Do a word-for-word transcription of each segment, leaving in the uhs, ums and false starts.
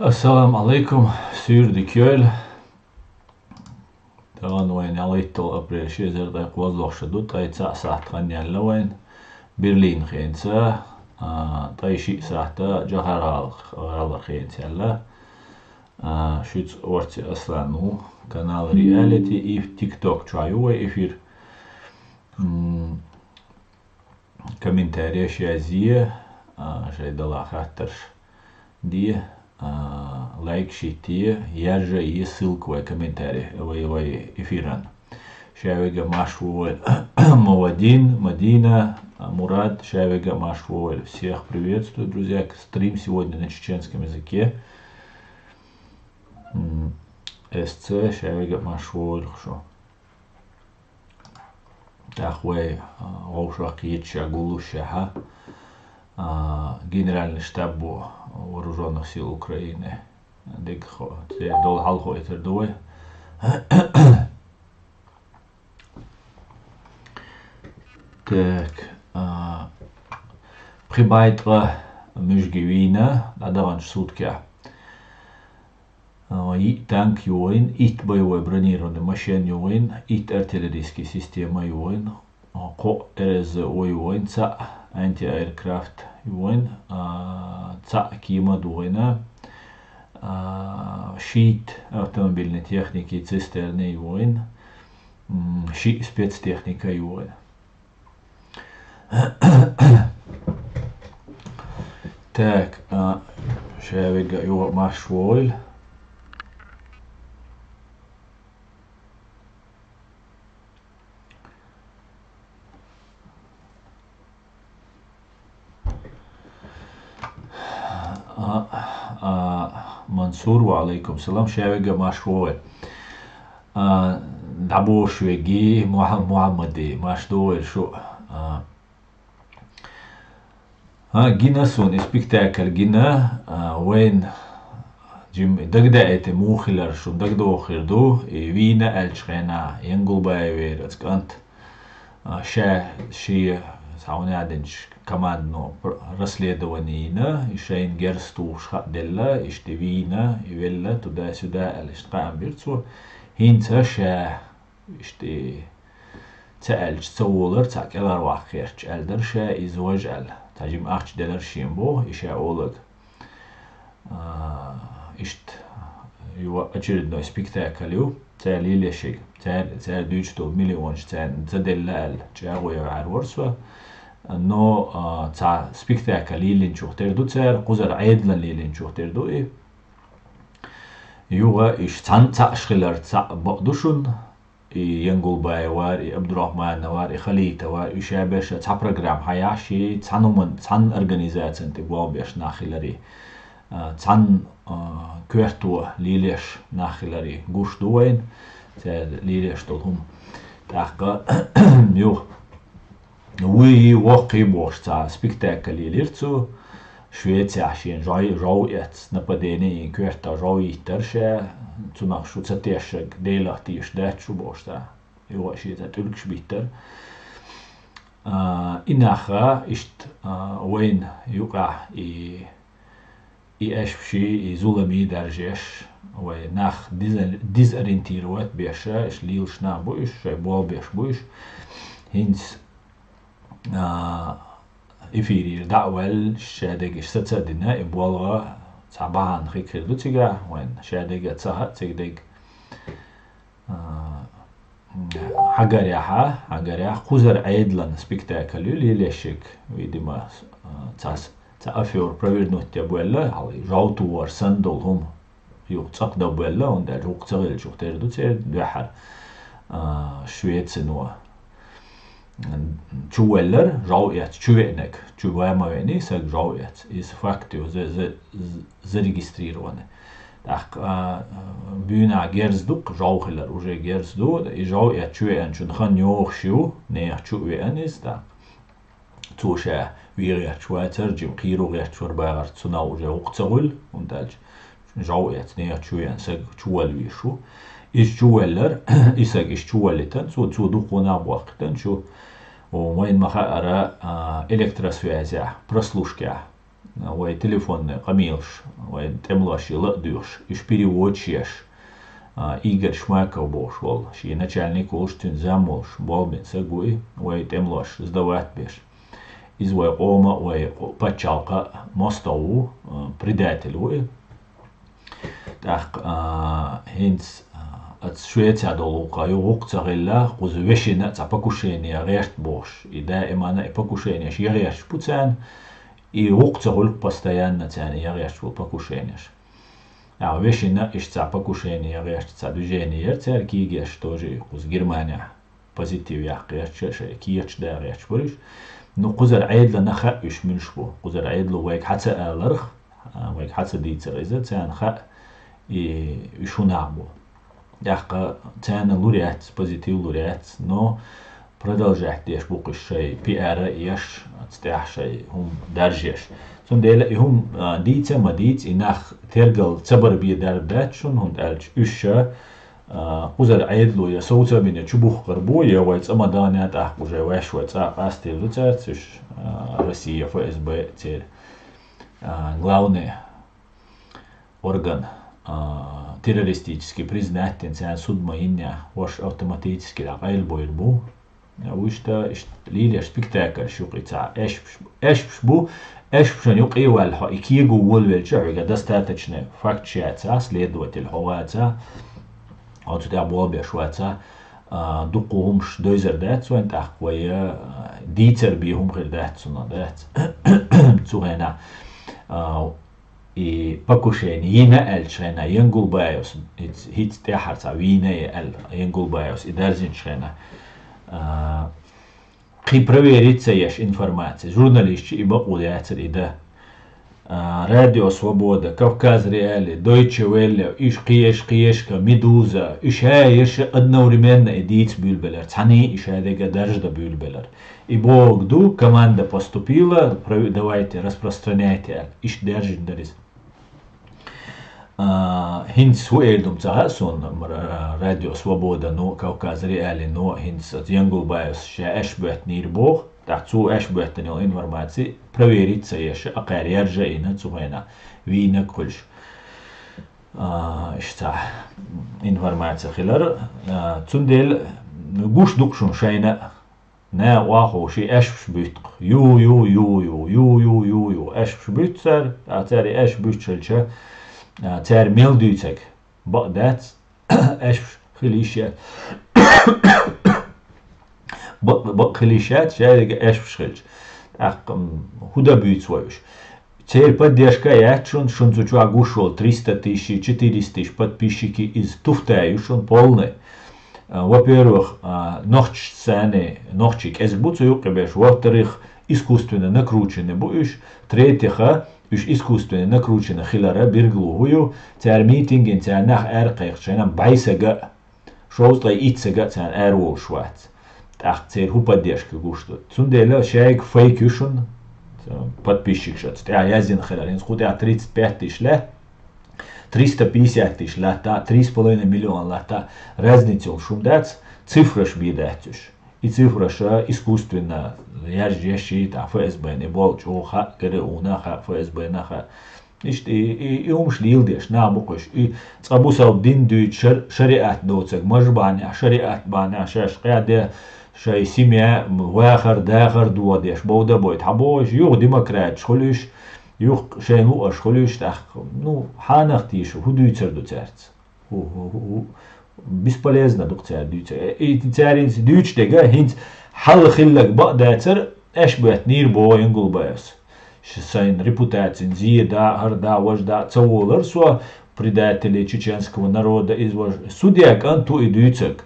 Ассаламу Ӏалайкум, суьйре дика йойла. Тахана вайн ялхитталгӀа апрель, ши эзар ткъаь кхозлагӀа шу ду, ткъаь цхьаъ сахьат хан яьлла вайн. Берлин хенца, а, ткъаь шиъ сахьат Джохар-ГӀалара хенца яьлла. А, шуьца Орци Аслан ву, канал Reality и TikTok чохь ю вай эфир. М, комментареш язъе, а, шайн дала хаттарш де, а, лайк шитте, яржа е ссылка вай комментаре, вай, вай эфиран. Ша вега Маш ву вай, Мавадин, Мадина, а, Мурад, ша вега Маш ву вай. Всех приветствую, друзья. Стрим сегодня на чеченском языке. М, С Ц, ша вега Маш ву вай шу. ТӀаккха вай, а, вовшах кхеташ а, гуллуш а, а, Генеральный штаб бу Вооружённых сил Украины. Дика хо-, церан дола хьалхо итар ду вай. Так, а, пхи бӀе ткъа муьжги вийна, дӀадаханчу суткех. А, йиъ танк ю вайн, итт боевой бронированный машен ю вайн, итт артиллерийский система ю вайн, а, кхоъ Р С З О ю вайн, цхьаъ антиаэркрафт ю вайн, а, цхьаъ кема ду вайна, а, шийтта автомобильный техники цистерны ю вайн, м, шиъ спецтехника ю вайн. Так, а, ша вега юха Маш ву вай. А, а, Мансур, ва Ӏалайкум салам, ша вега Маш ву вай. А, дӀабош веги, Муха-, Мухаммади, Маш ду вай шу. А, А, гина суна и спектакль гина, а, вайн жим дагадеъита муха хилар шун дагадохур ду, и вийна аьллачу хенахь Янгулбаевера оцу кӀант, а, ша шен схьавнадинчу командано пр-, расследование йина, и шайна герз тухуш хааделла, иштта вийна, и велла, туда-сюда аьлла, иштта кхаам бира цо. ХӀинца ша Иштта ца аьлча ца волар, цхьаъ кӀелхьарваккха гӀерташ аьлла дара ша, иза важа аьлла. Цхьа жима ахча делара шен боху, и ша олаг. А, иштта, ю очередной спектакль ю, цара лелешиг. Цара, цара дуьйцуш долу миллионаш царна ца делла аьлла, чӀагӀо ян гӀар вара со. Но, а, цхьа спектакль лелинчух тера ду цара, кхузара Ӏедалан лелинчух тера ду и. Юха иштта цхьаьна цхьаъ хилар цхьаъ бакъ ду шуна. И Янгулбаевар, и Абдурахмановар, и Халитовар, и ша беша цхьа программа хьаяхьаш, и цхьана хӀуман, цхьана организацин тӀе болх беш нах хиларе, а, цхьана, а, коьрто лелеш нах хиларе гуш ду вайна, цара лелеш долу хӀума. ТӀаккха, юха, вуй, воккхий бохуш цхьа спектакль йилира цо, Швецехь шена жой-, жов эцна, нападение йина коьртах жов йиттара ша, цунах шу ца тешшаг, Делах теша дац шу бохуш цхьа. Юха шен цхьа тӀулгаш биттара. А, и наха иштта, а, вайна юкъахь и, и аьшпаший, и зуламий даржеш, вай нах диза-, дезориентировать беша, иштта лелаш нах бу уьш, шайн болх беш бу уьш. ХӀинца а, эфирера дӀа а ваьлла, шадерг иштта саца а дина, и болх цхьа бахьана хир хир ду цигахь, вайн шадерг а ца хаьа, цига дерг, а, хьагарехьа, хьагарехь, кхузара Ӏедалан спектакль ю, лелешиг, видимо, а, цхьа, цхьа афера провернуть де бевлла, хьал жовту вар санна долу хӀума. Юха цӀакъ дан бевлла, хӀунда аьлча хӀокху ца хилчух тера ду церан дуьххьара, а, Швецино чувеллар, жов эцна, чу веанарг, чу ван ма веаний, саг жов эцна. Иза факт ю, за-, за-, за-, зарегистрированный. ТӀаккха, а, буьйнахь герз ду-кх, жов хилар уже герз ду, и жов эцна чу веанчун хан йогӀуш ю, нехан чу а веана иза, тӀаккха. Цо ша вен гӀерташ вацара, жима кхийро гӀерташ вара бахарца, цунах уже гӀуллакх ца хуьлу, хӀунда аьлча жов эцна, нехан чу веана саг чувалла везаш ву. Иза чувеллар, и саг иза чуваллийтан, цо, цо дукха нах бохкийтан чу, о, вайна ма-хаъара, а, электросвязехь, прослушкехь, вай телефонный къамелаш, вай тӀемалошта ла а доьхуш, уьш переводчик еш, а, Игорь Шмаков бохуш волу, шен начальник волуш, цуьнан зам волуш, болбина саг ву и, вай тӀемалошта сдавать беш. Иза вай къоман а, вай къо-, пачхьалкхан а мостагӀа ву, а, предатель ву и. ТӀаккха, а, хӀинца, а, оцу Швецехь долу гӀуллакх юха гӀуллакх ца хилла, кхуза вешина а цхьа покушение гӀерта бохуш. И даимана и покушенеш ян гӀерташ бу царна, и гӀуллакх ца хуьлу постоянно царна ян гӀерташ болу покушенеш. ТӀаккха вешина а иштта цхьа покушение ян гӀерташ цхьа движение яра церан кегийрхой тоже кхуза Германехь. Позитив яккха гӀерташ, шайн кехаташ даккха гӀерташ бара уьш. Ну, кхузара Ӏедална хаьа уьш муьлш бу. Кхузара Ӏедало вайга хьа ца аларх, а, вайга хьа ца дийцарх иза, царна хаьа, и уьш хӀун нах бу. ТӀаккха царна лур яц, позитив лур яц, но продолжать деш бу-кх уьш шайн пиар а еш, оцу тӀехь шайн хӀума даржеш. Цундела и хӀума, а, дийца а ма дийца, и нах тергал ца бар бен дарба дац шуна, хӀунда аьлча уьш ша, а, кхузара Ӏедало я совцабина чубухкур бу, я вай цӀа ма даьнна тӀаккха уже ваьш вай цӀа къастийр ду цаьрца уьш, а, Россия, ФСБ церан, а, главный орган, а, террористически признать дина царна суд ма йиннехь, уьш автоматически дӀакъайлабойр бу. Вуьшта иштта лелаш спектакльш юкъа и цхьа аьшпаш, аьшпаш бу, аьшпашна юкъа а ваьлла хьо и кего волавелча, хьоьга достаточно факташ яцахь, следователь хьо вацахь, хьо цу тӀехь болх беш вацахь, а, дуккха хӀумаш дойзар дац вайн тӀаккха, вай, а, дийцар бен хӀума хир дац цунах, дац. Цу хенахь, а, и покушение йина аьллачу хенахь Янгулбаевс, хӀинц-, хӀинца тӀаьхьара цхьа вийна и аьлла, Янгулбаевс и дарзинчу хенахь, а, кхин проверить ца еш информаци, журналисташ и бакъо яцара и дан. А, Радио Свобода, Кавказ Реалии, Дойче Велле, уьш кхеш, кхешка, Медуза, уьш ша еш одновременно и дийца буьйлабелар, цхьаьний и ша дега даржа дан буьйлабелар. И бохург ду, команда поступила, пров-, давайте, распространяйте аьлла. Иштта даьржина дара иза. А, хӀинца хӀун эр ду-м ца хаьа суна, м, ра-, Радио Свобода но, Кавказ Реалии но, хӀинца оцу Янгулбаевс ша аьшпаш боьттинера боху, тӀаккха цо аьшпаш боьттина йолу информаци проверить ца еш, акхаьра яржа а йина цу хенахь, вийнаг а хуьлуш. А, иштта информаци хилар. А, цундела гуш ду-кх шуна шайна а, наха охьаховший аьшпаш буьтту-кх. Ю, ю, ю, ю, ю, ю, ю, ю, аьшпаш буьтту цара, а, цара и аьшпаш буьттуш хилча, а, цара мел дуьйцург бакъ дац, аьшпаш хила йиш яц. Бакъ, бакъ хила йиш яц, шаьрга аьшпаш хилча. ТӀаккха, м, хӀун дан буьйцу вай уьш? Церан поддержка а яц шуна, шуна цу чохь гуш волу триста тысяч, четыреста тысяч подписчики, иза туфта ю шуна полный. А, во-первых, а, нохчашца санна, нохчий кӀезиг бу цу юккъе берш. Во-вторых, искусственно накрученный бу уьш. В-третьих, уьш искусственно накрученный хиларан билгало хӀун ю? Цара митинган, цара нах ара кхайкхича, шайна бӀе сага а, шовзткъе итт сага а царна араволуш вац. ТӀаккха церан хӀун поддержка гуш ду? Цундела шайга фейк ю шуна, подписчикаш оцу тӀехь яздина хилар. ХӀинца кху тӀехь тридцать пять тысяч лаьтта, триста пятьдесят тысяч лаьтта, три с половиной миллиона лаьтта, разница йолуш хӀума дац, цифраш бен дац уьш. И цифраш искусственно яржа еш, и тӀаккха ФСБ-на и болчу, оха хаьа, ГРУ-на хаьа, ФСБ-на хаьа. Иштта и, и, и хӀумаш леладеш нах бу-кх уьш. И цкъа бусалба дин дуьйцу шар-, шариат доцург, мажа бахьанехь, шариат бахьанехь шаьш къаьхьа де, шайн семья, вахар, дахар дохадеш, бовда а бойту. Хьан боху уьш, юха демократаш хуьлу уьш, юха шайна луъаш хуьлу уьш, тӀаккха, ну, хьанах тийша, хӀун дуьйцур ду цаьрца? ХӀу-, хӀу-, хӀу-, хӀу-, бесполезно ду-кх цара дуьйцур. Э, и цара хӀинца дуьйцуш дерг, хӀинца хьалха хилларг бакъ дацара, аьшпаш боьттинера боху Янгулбаевс. Ш-, сайн репутацина зен да, хӀара да, важа да ца волура со, предатели чеченского народа, иза важа. Судья кӀант ву и дуьйцург.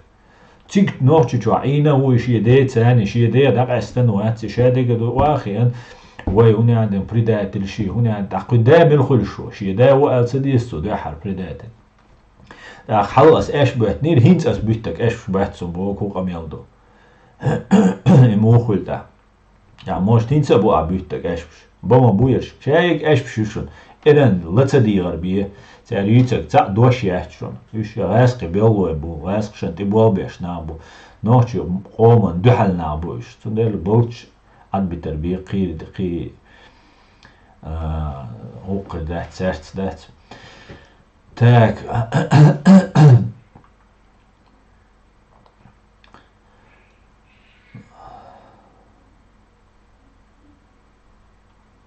Цига Нохчийчохь Ӏийна а ву и шен ден царна, шен ден дӀакъаьстина вац и, ша дерг ду вахийна, вай хӀун ян дина предатели шен, хӀун ян, тӀаккха кхуьнан да мила хуьлуш ву, шен да ву аьлла ца деза цо дуьххьара предатель. ТӀаккха хьалха ас аьшпаш боьттинера, хӀинца ас буьттург аьшпаш бац цунна боху, хӀун къамел ду? И муха хуьлу тӀаккха? ТӀаккха, может, хӀинца а бу ахь буьттург аьшпаш? Бан ма бу ерш. Шайга аьшпаш ю шуна. Эрна ла ца дийгӀар бен, цара юьйцург цхьаъ дош яц шуна. Уьш гӀаьскхи беллой бу, гӀаьскхашна тӀе болх беш нах бу. Нохчийн къоман дуьхьал нах бу уьш. Цундела болчу Ӏадбитар бен кхийра, кхий-, А, гӀулакх дац, царца дац. Так.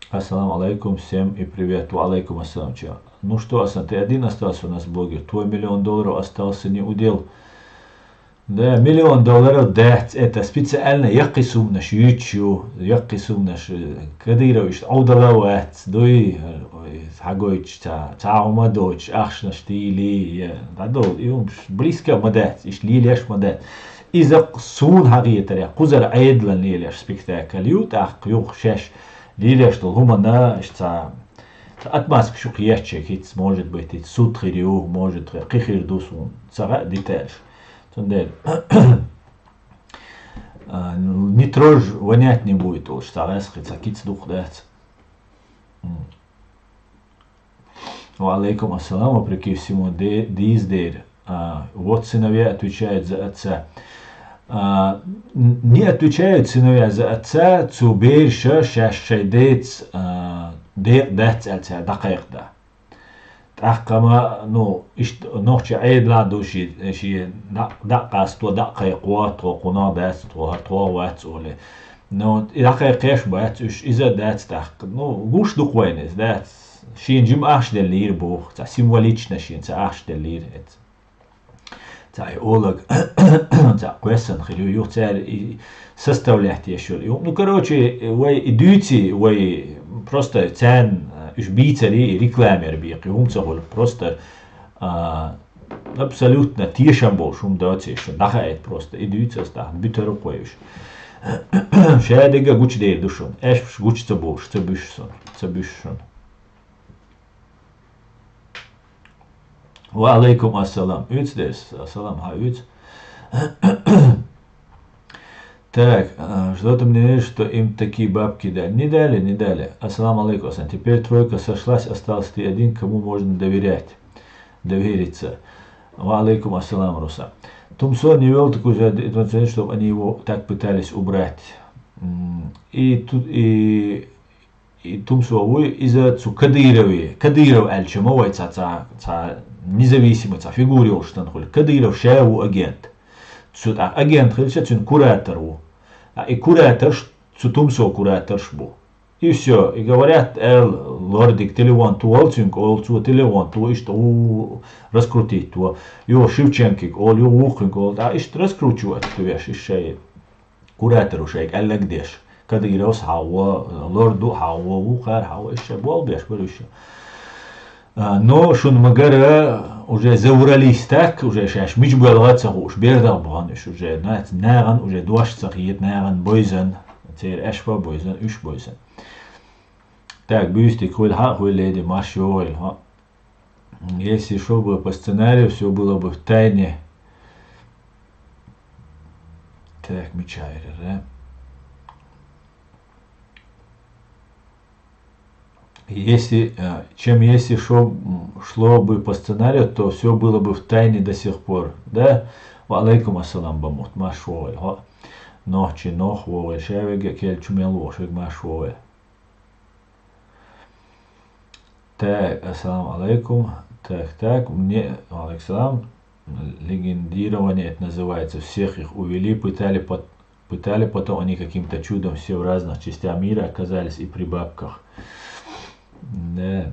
Ассаламу алейкум всем и привет. Ва алейкум ассалам, чё? Ну что, Асан, ты один остался у нас блогер? Твой миллион долларов остался не удел. Да, миллион долларов дац, это специально яккхий сумманаш юьйцуш ю, яккхий сумманаш, э, Кадырович Ӏовдала вац, дуй, э, ой, хьагойтуш ца, ца хӀума доцуш, ахчанаш тийли, е, дӀадовла, и хӀумаш близко ма дац, иштта лелаеш ма дац. Иза суна хьагойтарехь, кхузара Ӏедалан лелаеш спектакль ю, тӀаккха юха шаьш лелаеш долу хӀуманна, иштта ца, ца отмазкаш ю кхеччех, хӀинца, может быть, хӀинца суд хир ю, может, кхин хир ду суна, ца хаьа детальш. Цундела, а, не трожь, вонять не будет, олуш, ца гӀаьсхи, ца кица дукха дац. М. Ва алейкум ассалам, вопреки всему, де-, дийздер. А, вот сыновья отвечают за отца. А, н-, не отвечают сыновья за отца, цу бераша шаьш шайн деца, а, декъа дац аьлла цара дӀакхайкхадан. ТӀаккха ма, ну, иштта нохчийн Ӏедалехь ду ши, ши дӀа-, дӀакъасто, дӀакхайкхо, тхо кхунах дац, тхо хӀара тхох вац олий. Ну, и дӀакхайкхош бац уьш, иза а дац тӀаккха. Ну, гуш ду-кх вайна иза, дац. Шена жима ахча деллера боху, цхьа символично шена цхьа ахча деллера. Цхьа и олаг, цхьа кхоьссина хир ю, юха цара и составлять еш йолу. Ну, короче, вай и дуьйций, вай просто царна уьш бийцарий, и рекламера бекхий, хӀума ца хуьлу. Просто, а, абсолютно тешам болуш хӀума доций шуна. ДӀахаийта просто, и дуьйцу аса тахана, буьтур ву-кх вай уьш. Шадерг а гучудер ду шуна, аьшпаш гучу ца болуш, ца буьсу шуна, ца буьсу шуна. Ва алейкум ассалам. Уьйцу дерс. Ассалам, хьан уьйцу? Так, а, что-то мне не верится, что им такие бабки дали. Не дали, не дали. Ассаламу алейкум, Асан. Теперь тройка сошлась, остался ты один, кому можно доверять, довериться. Ва алейкум ассалам, Руса. Тумсо не вел такую за-, чтобы они его так пытались убрать. М, и тут, и И Тумсо вуй, иза цу Кадырове, Кадыров аьлча ма вай цхьа, цхьа, цхьа независимый, цхьа фигура йолуш дан хуьлу. Кадыров ша ву агент. Цу тӀаккха агент хилча, цуьнан куратор ву. А и кураторш цу Тумсо кураторш бу. И всё. И говорят, эл, лордиг телефон тухал цуьнга, олу, цо телефон туху, иштта ву раскрутить во. Юха Шевченкиг олу, юха вукхуьнга олу. А иштта раскручивать ду веш, иштта шайн. Куратор ву шайга аьлларг деш. Кадыровс хьан ву, лорду хьан ву, вукхара хьан ву, иштта шайн болх беш бара уьш. А, но шуна ма-гарра, уже заврались так, уже шаьш мича боьлху а ца хууш, бердах бахана уьш уже, нагахь, нагахь уже дош ца хета, нагахь бойзан, церан аьшпа бойзан, уьш бойзан. Так, буьйсаниг хуьлу хьан а хуьлу, леди, марш йогӀийла, хьо. Если шо было по сценарию, всё было бы в тайне. Так, мичахь эр, а? Если, э, чем если шо, м, шло бы по сценарию, то всё было бы в тайне до сих пор, да? Ва алейкум ассалам, Бамут, марш вогӀийла, хьо. Нохчи нох вогӀийла, ша вега кел чу мел вогӀуш вега марш вогӀийла. Так, ассаламу алейкум. Так, так, мне, алейкум салам. Легендирование это называется. Всех их увели, пытали, пот-, пытали, потом они каким-то чудом все в разных частях мира оказались и при бабках. Да.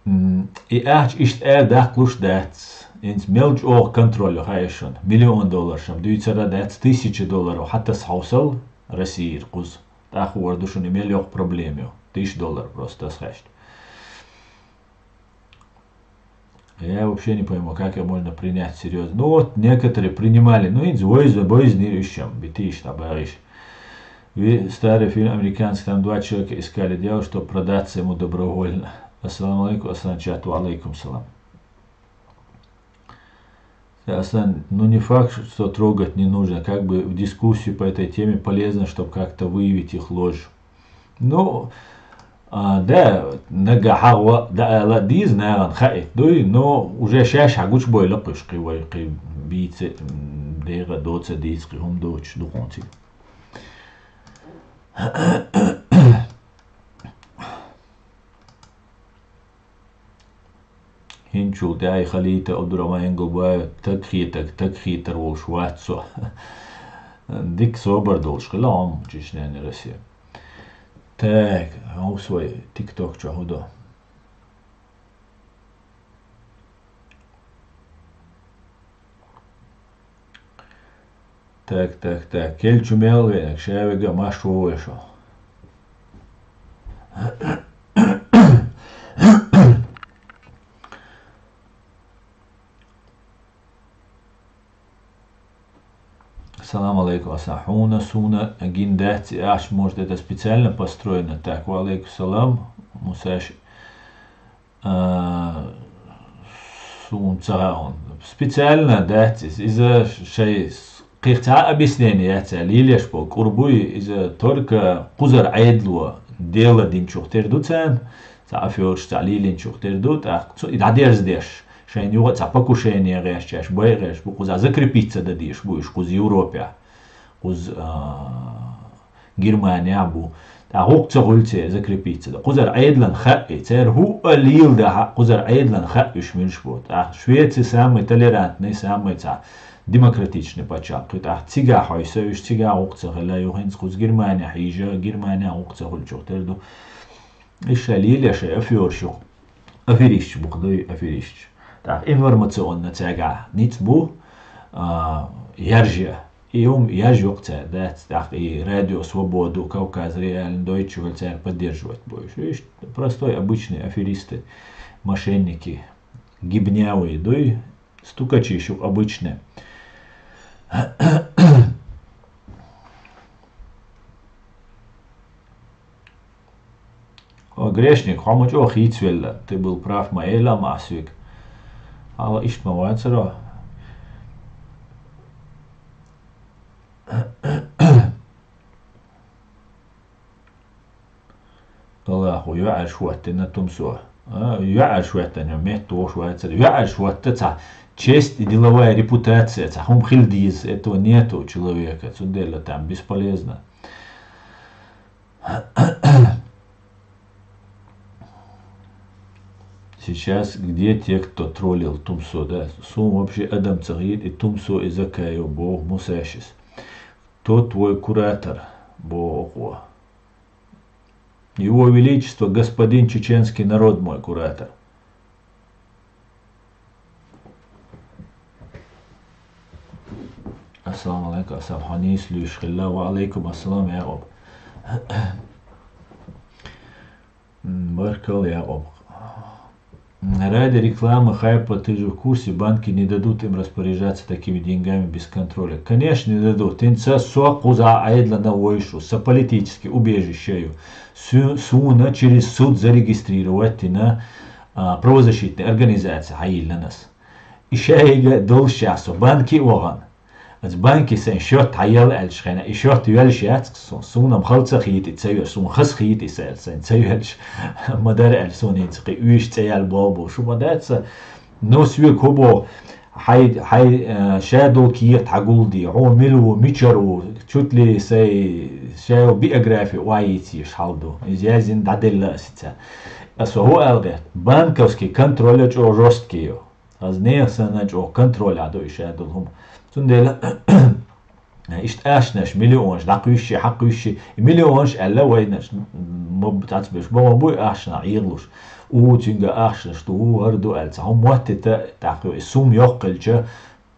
М, и ахча иштта аьлла даккхалуш дац. ХӀинца мел чӀогӀа контроль ю хьаэшшана. Миллион доллар шам дуьйцар а дац, тысяча долларов хьатаса хьовсал Российра кхуза. ТӀаккха хӀора ду шуна и мел йоккха проблема ю. Тысяча доллар просто таса хьаьшна. Я вообще не пойму, как её можно принять серьёзно. Ну вот, некоторые принимали, ну, хӀинца войза, бойзанера уьш шам, битийша, дӀабагӀийша. Ви старый фильм американский, там два человека искали дьявола, чтоб продаться ему добровольно. Ассаламу алейкум, Аслан чат, ва алейкум салам. Аслан, ну не факт, что трогать не нужно, как бы в дискуссию по этой теме полезно, чтоб как-то выявить их ложь. Ну, а, да, нагахь хьагӀо дан ала деза нахана хаийта дуй, но уже шаьш хьагучубойла кхуьш кхин вай, кхин бийца, м, дегӀа доца дийца кхин хӀума доцуш ду хьуна цига. ХӀинцачул тӀаьхьа халийта Абдурахман Энгелбаев, таг хетаг, таг хетар волуш вац со. Дика собар долуш хила хьо-м Чечняни Россия. Так, хьовса вай TikTok чохь хӀун до. Так, так, так. Келчу мел венаг, ша вега а марш ву вай шо. Салам алейкум, Асан. Хьуна, суна гин дац и ахча, может, это специально построено так? Ва алейкум салам, Мусаш. А, суна ца хаьа хьуна. Специально дац иза. Иза шай с-, кхин цхьа объяснение яц аьлла, лелаш бо кӀур буй, иза только кхузара Ӏедало дело динчух тера ду царна, цхьа афераш, цхьа лелинчух тера ду, тӀаккха цу и дӀадерзадеш, шайна юха а цхьа покушение гӀерташ, бай гӀерташ бу, кхуза закрепиться дан дезаш бу уьш, кхуза Европехь, кхуза, а, Германехь бу. ТӀаккха гӀуллакх ца хуьлу церан закрепиться дан. Кхузара Ӏедална хаьа и, церан хӀуъа лела дахьа, кхузара Ӏедална хаьа уьш муьлш бу. ТӀаккха Швеция самый толерантный, самый цхьа демократичный пачхьалкх. ТӀаккха цигахь хьовса уьш, цигахь гӀуллакх ца хила, юха хӀинца кхуза Германехь хьийжа, Германехь гӀуллакх ца хуьлучух тера ду. Иштта лелаш шайн афераш юкъа. Аферисташ бу-кх дуй, аферисташ. ТӀаккха информационно цаьргахь ницкъ бу, а, яржа. И хӀума яржа йоккха цара дац, тӀаккха и Радио Свободу, Кавказ Реальный, Дойче Велле цара поддерживать бу уьш. Уьш простой, обычный аферисты, мошенники, гибнявые дуй, стукачи шух обычный. О, грешник, хьо ма чӀогӀа хийцавелла, ты был прав, ма эла ма ас век. Хьала иштта ма вацаро. Аллахо йоӀарш хӀоттина тумсо. А, йоӀарш хӀоттина, метта вовш вацара. ЙоӀарш хӀотта цхьа честь и деловая репутация, цхьа хӀума хила деза, этого нету у человека. Цундела там бесполезно. Сейчас где те, кто троллил тумсо, да? Суна вообще адам ца хета и тумсо, и Закаев, боху Мусашис. Кто твой куратор? Боху оха. Его Величество, господин чеченский народ мой куратор. Ассаламу алейкум, Асан, хьо нийса луьйш хилла. Ва алейкум ассалам, Якъуб. М, баркалла, Якъуб. Ради рекламы, хайпа, ты же в курсе, банки не дадут им распоряжаться такими деньгами без контроля. Конечно, не дадут. ХӀинца со кхуза Ӏедална вуй шу, со политически убежище ю. Су-, суна через суд зарегистрировать дина, а, правозащитная организация хьайиллина ас. И шайга долуш час со банке а вахана. Аса банке сайн счет хьаелла аьлча хьайна, и счет йоьллуш яц-кх суна. Суна-м хала ца хийти, ца йоьллуш, суна хаза хийти аса аьлла, сайн ца йоьллуш. Ма дара аьлла, суна хӀинца кхин уьш цӀе яьлла боху бу. Шу ма дац сан. Ну, све кхо боху. Хьай, хьай, э, шадолу кехат хьагулде, хьо мила ву, мичара ву, чуть ли сайн шайо биография охьайийцийша хьал ду. Иза яздина дӀаделла аса ца. Аса хӀун аьлла гӀерта? Банковский контроль а чӀогӀа жесткий ю. Аса нехан санна чӀогӀа контроль а ду и шадолу хӀума. Цундела иштта ахчанаш, миллионаш дӀакхуьйший, хьакхуьйший, и миллионаш аьлла вайнаш, м-, м-, цацбеш, бан ма буй ахчана Ӏехалуш. У, цуьнга ахчанаш ду, у, хӀара ду аьлла, цхьа хӀума моттита, тӀаккха и сумма йоккхилча,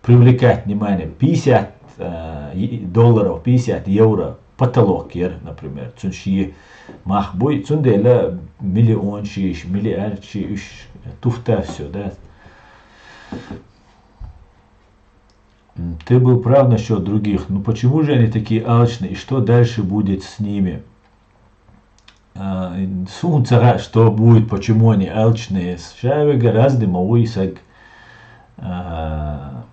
привлекать внимание, пятьдесят, э, и-, долларов, пятьдесят евро потолок яра, например, цуьнан шен мах буй, цундела миллион шиш, миллиард ши уьш туфта всё, да. М, ты был прав насчёт других. Ну почему же они такие алчные? И что дальше будет с ними? А, суна ца хаьа, что будет, почему они алчные. Ша вега разный ма вуй саг. А,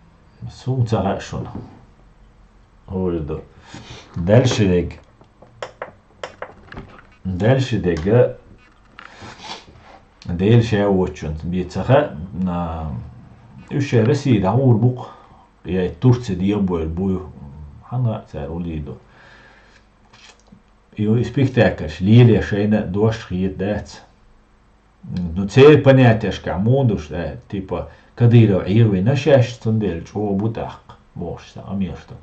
суна ца хаьа шуна. Ой, да. Дальше дег. Дальше дега. Дела ша вочун бен ца хаьа. А, уьш шайн Россия дӀагӀур бу-кх. Я Турция дебойр буй. Хьан хаьа цара улий ду. И спектакльш леле шайна дош хетадац. Ну, церан понятешка мундуш, да, типа, Кадыров Ӏехавина шаьш, цундела чӀогӀа бу тӀаккха, бохуш сан къамелаш ду.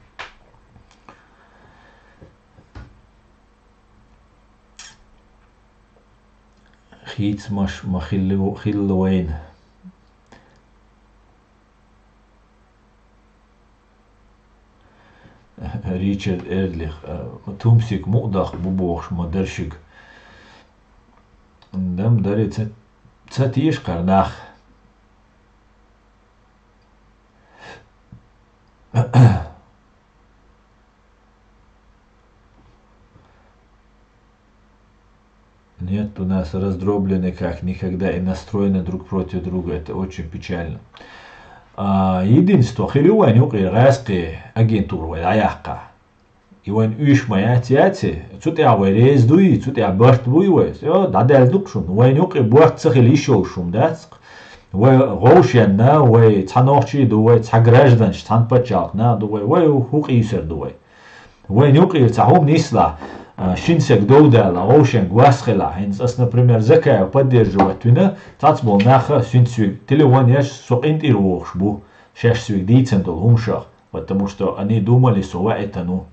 Хийцамаш ма хилла, хилла вайна. Ричард Эрлих, э, тумсик мукъадах бу бохуш ма дара шуьга. Дам дари ца, ца тийша кхара нах. Нет, у нас раздроблены как никогда и настроены друг против друга. Это очень печально. А, единство хили вайн юкъе гӀаьскхи агентура вай дӀаяккха. И вайн уьш ма яц, яц, цу тӀехь вай реза дуй, цу тӀехь барт буй вай. Йо, дӀадаьлла ду-кх шуна. Вайн юкъе барт ца хила йиш йолуш хӀума дац-кх. Вай гӀовшенна, вай цхьа нохчий ду, вай цхьа гражданаш, цхьана пачхьалкхна ду вай, вай хӀу къийсар ду вай. Вайн юкъера цхьа хӀума нислахь, а, шин саг дов далахь, вовшенга вас хилахь. ХӀинца ас, например, Закаев поддерживать вина, цхьацца болу нах синца соьга телефон еш, со къинтӀера вохуш бу, шаьш соьга дийцина долу хӀуманашах, потому что они думали, со ваийтина ву.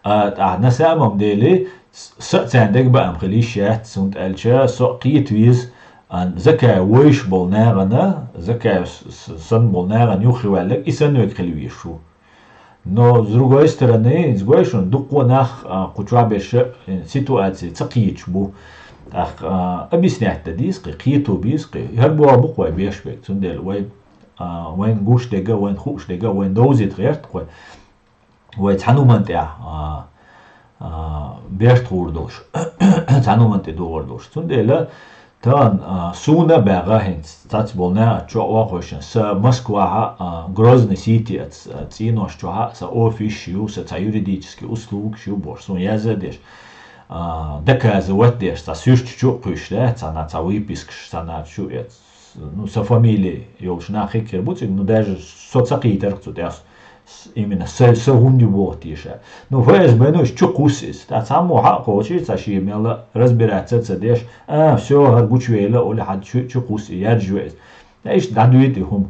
А, тӀаккха на самом деле, с-, са а царна дегабаам хила йиш яц, хӀунда аьлча со а кхета веза, а, Закаев вовшех болу нахана, Закаев с-, с-, санна болу нахана юххе ваьлларг, и санна верг хила везаш ву. Но, с другой стороны, иза гой шуна, дуккха а нах, а, кху чохь берш а, э, ситуаци ца кхеташ бу. ТӀаккха, а, объяснять дан деза кхин, кхето беза кхин. ХӀара боху бу-кх вай беш берг. Цундела вай, а, вайна гуш дерг а, вайна хууш дерг а, вайна довзийта гӀерта-кх вай. Вай цхьана хӀуманна тӀехь, а, а, берт гӀур долуш, цхьана хӀуманна тӀе догӀур долуш. Цундела тахана, а, суна а баьгӀа хӀинца, цхьацца болу нахаца чохь а вахошна, сан Москвахь а, а, Грозный Сити а, ц-, а, цӀенош чохь а сан офис ю, сан цхьа юридический услугаш ю бохуш, суна яза а деш, а, доказывать деш, цхьа суьрташ чу а кхуьйсуш, да, цхьана цхьа выпискаш, цхьана чу эц. Ну, сан фамили йолуш нах хир бу цига, ну, даже со ца кхийтарх цу тӀехь, с-, именно са, са хӀунда ю боху теша. Ну, ФСБ, ну, чу кхуссу иза. ТӀаккха цхьаммо хьа а кхочий, цхьа шен мелла разбираться а ца деш, а, всё, хӀара гучувейла, олий хьан чу, чу кхуссу, яржа ве иза. Ткъа иштта дӀадоьду и хӀума.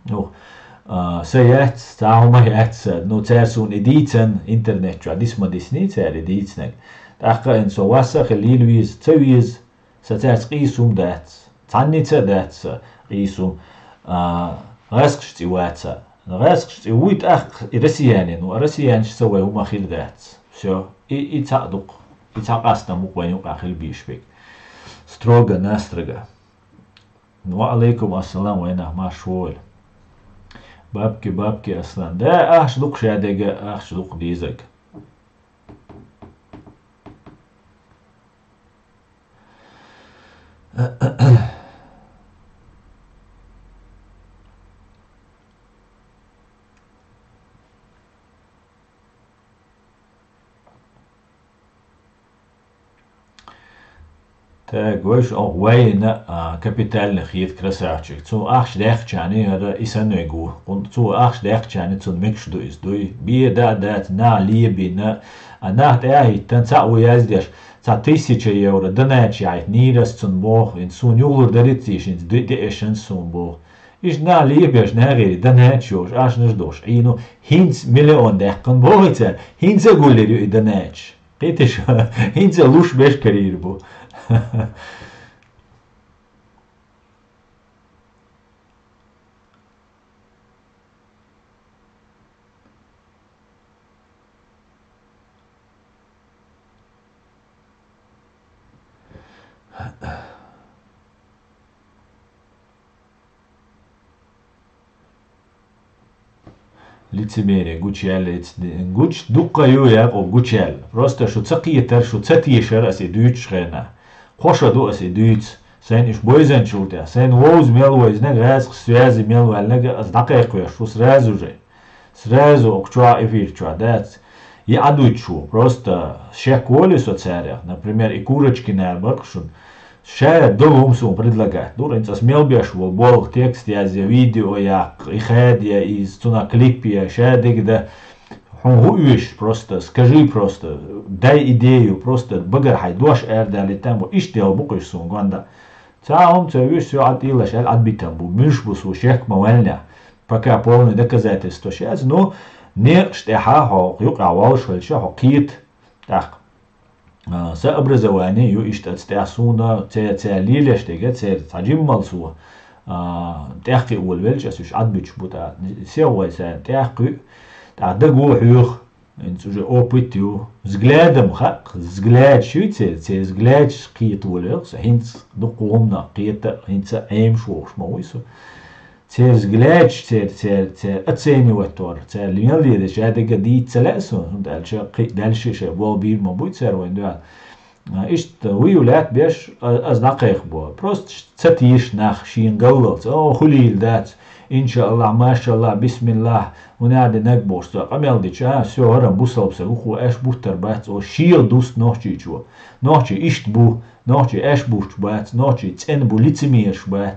Ну, а, са яц, цхьа хӀума яц, ну, цара суна и дийцан, интернет чохь диса ма дисний цара и дийцинарг. ТӀаккха а хӀинца со вас а хила лийла веза, ца веза. Сан цаьрца къийсам дац. Цхьанница а дац сан къийсам. А, гӀаьскхаш цӀе вац. ГӀаьскхаш цӀе вуй тӀаккха и россиянин ву, а россиянашца вай хӀума хир дац. Всё. И, и цхьаъ ду-кх. И цхьа къастам бу-кх вайн юкъахь хила безаш берг. Строго-настрого. Ва алейкум ассалам, вайнах марш войла. Бабки, бабки, Аслан. Да, ахча ду-кх шадерг, ахча ду-кх дезарг. Так, вайша оха вайна, а, капитально хета красавчик. Цо ахча даьккхича хӀара и санниг ву. Цо ахча даьккхича цунна мегаш ду иза дуй. Бен а дац, нах лебина, а, нах тӀе а хӀиттина, цхьаъ ву яздеш. Цхьа тысяча евро донача яхьийтинера ас цунна боху, хӀинца суна юхалур дарица йиш, хӀинца де-, деэшан суна боху. Иштта нах лебеш, нахера донача йолуш, ашнаш долуш, Ӏийна, хӀинца миллион даьккхина боху и цара, хӀинца а гуллир ю и донача. Кхеташ, хӀинца а луш беш карийр бу. Лицемерие гучуяьлла, лиц-, гуч-, дуккха ю, Якъуб, гучуяьлла. Просто шу ца кхетар, шу ца тешар ас и дуьйцуш хенахь. Кхо шо ду ас и дуьйцу. Сайна уьш бойзанчул тӀехь, сайна вовза мел вайзнаг, гӀаьскхаш связи мел ваьллинаг ас дӀакхайкхош ву сразу же. Сразу оха чохь эфир чохь дац. И Ӏадуьтуш ву. Просто шек волий со царех. Например, и Курочкина бара-кх шуна. Ша долу хӀума суна предлагать дура, хӀинца ас мел беш волу болу текст язъя, видео яккха, и хадъя, иза цунах клип я, ша дегда. Хьуна хӀу уьш, просто, скажи просто, дай идею, просто багара хьай дош арадалийтам бу, иштта дел бу кхуьш суна гонда. Ца хӀума ца уьш, всё, Ӏад ийлаш аьлла, Ӏад битам бу, муьш бу со шек ма ваьллехь. Пока полный доказательство шаьц, ну, некъаш тӀехьа хьо юкъахь волуш хилча, хьо кхета. ТӀаккха, а, са образование ю иштта аца тӀехь суна, церан, церан лелаш дерг, церан цхьа жиммал со, а, тӀехкхиа волавелча, аса уьш Ӏад буьтуш бу тӀаккха. Сел вай царна тӀехкхуьу, тӀаккха даго хьоьху, хӀинца уже опыт ю, взглядом хаьа, взгляд шуьйцу, церан взглядаш кхета волавелла со, хӀинца дукха хӀуманах кхета, хӀинца Ӏемаш вохуш ма вуй со. Церан взглядаш, церан, церан, церан оценивать вар, церан мел дезаш, шадерг дийца ца лаьа суна, хӀунда аьлча кхин а даьлла ши шайн болх бийр ма буй цара вайна дуьхьал. А, иштта вуй лаьтта беш, а, аса дӀакхайкхабо. Просто ш-, ца теша нах шена галлалц. О, хуьлийла дац. Иншааллахь, машаллахь, бисмиллахь, хӀунда аьлла динарг бохуш цо къамел дича, а, всё, хӀара бусалба стаг ву, кхо аьшпаш буттар бац, о, шех дуста нохчийчо. Нохчий иштта бу, нохчий аьшпаш бутташ бац, нохчий цӀена бу, лицемераш бац.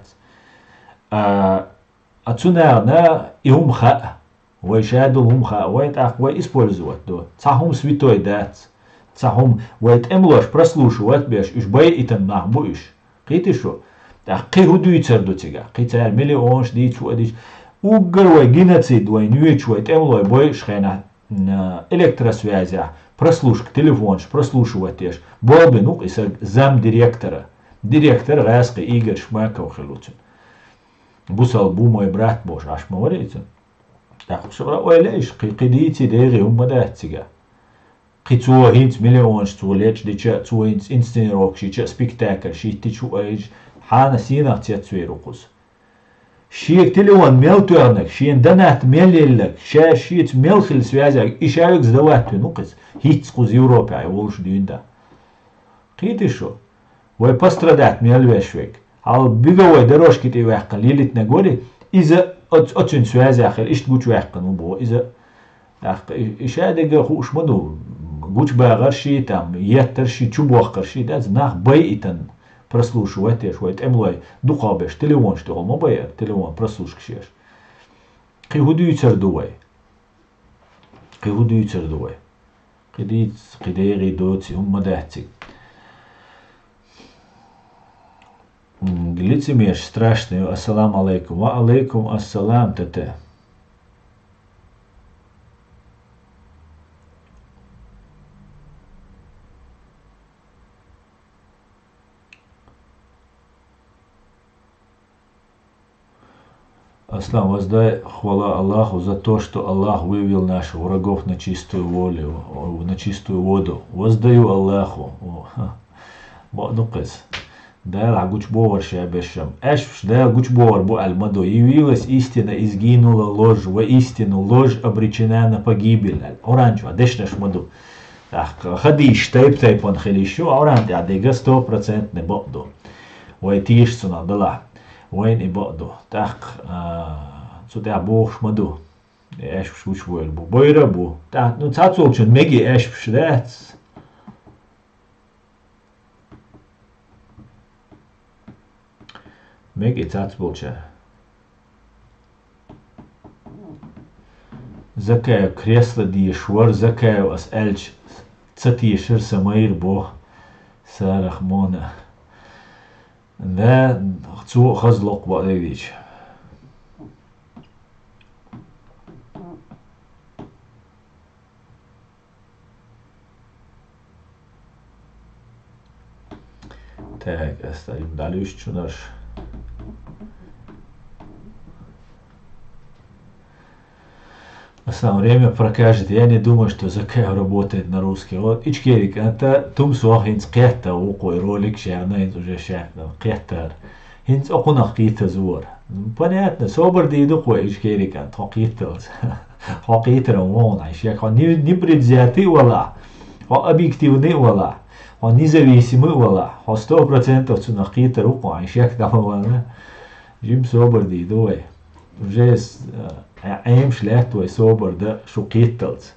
А, а цу нахана и хӀума хаьа, вай шадолу хӀума хаьа, вай тӀаккха вай использовать до. Цхьа хӀума святой дац, цхьа хӀума вай тӀемалош прослушивать беш, уьш байъийтина нах бу уьш. Кхетий шу? ТӀаккха кхин хӀун дуьйцур ду цигахь? Кхин цара миллионаш дийца, хӀу а дийца. Уггар вай геноцид вайна йоьдуш вай тӀемалой бойуш хенахь, м, электросвязехь, прослушка, телефонаш прослушивать еш, болх бина ву-кх и стаг зам директора. Директор гӀаскхи Игорь Шмаков хилла ву цуьнан. Бусалба ву мой брат бохуш, Ӏаш ма вара иза. ТӀаккха ша ойла еш, кхин, кхин дийций дегӀе хӀума ма дац цигахь. Кхин цо хӀинца миллионаш цо лечдича, цо хӀинца инсценировкаш йича, спектакльш йиттича, хӀу айжа, хьанна сенах цецвер ву кхуза. Шега телефон мел тоьхнарг, шена донат мел елларг, ша шеца мел хилла связяг, и ша вегза дават вина ву кхуза. ХӀинца кхуза Европехь волуш дуьйна да. Кхетий шу? Вай пострадать мел веш верг. Хьал беговой дорожки тӀе ваьккхина лелийтинарг вари, иза оц-, оцуьнан связехь хилла, иштта гучуваьккхина ву боху иза. ТӀаккха и, и шадерг хууш ма ду, гучубагӀарш и, там, еттарш и, чубохкарш и, дац, нах байъийтина прослушивать еш, вай тӀемалой дукхахберш телефонаш тӀехула ма байара, телефон прослушкаш еш. Кхин хӀун дуьйцур ду вай? Кхин хӀун дуьйцур ду вай? Кхин дийца, кхин дегӀе доций, хӀума ма дац цига. М, лицемерш страшный. Ассаламу алейкум. Ва алейкум ассалам, Т Т. Аслан, воздай хвала Аллаху за то, что Аллах вывел наших врагов на чистую волю, на чистую воду. Воздаю Аллаху. О, ха. Бакъду кхез. Дала гучубогӀур ша бешшам. Аьшпаш Дала гучубогӀур бу аьлла ма ду. Явилась истина, и сгинула ложь, воистину ложь обречена на погибель аьлла. Къуръан чохь дешнаш ма ду. ТӀаккха хадийш тайп-тайпана хила йиш ю, Къуръан тӀехь дерг сто процентный бакъ ду. Вай теша цунах далахь, вайна и бакъ ду. ТӀаккха, а, цу тӀехь бохуш ма ду. И аьшпаш гучубойла бу. Бойра а бу. ТӀаккха, ну, цхьацца волчун мега и аьшпаш дац. Мега и цхьацца болчара. Закаев кресло дезаш вара, Закаев ас аьлча ца тешара, сан майра боху Сарахмона. Да, цо а хаза локху бакъдерг дийча. Так, ас дӀалуьйш чунаш. Асан, время покажет. Я не думаю, что Закаев работает на русский. Вот, Ичкери кӀанта, тумсох хӀинца кхетта ву кху и ролик шаьрна, хӀинца уже шаьрна кхеттара. ХӀинца окхунах кхетаза вара. Понятно, собар дийр ду кхо Ичкери кӀант, хьо кхетталца. Хьо кхетаран вогӀу хьайн шек. Хьо не-, непредвзятый а валахь, хьо объективный а валахь, хьо независимый а валахь, хьо сто процентов цунах кхетар ву кху хьайн шек дӀа ма валла. Жима собар дийр ду вай. Уже с-, э, Ӏемаш лаьтта вай собар дан шу кхетталца.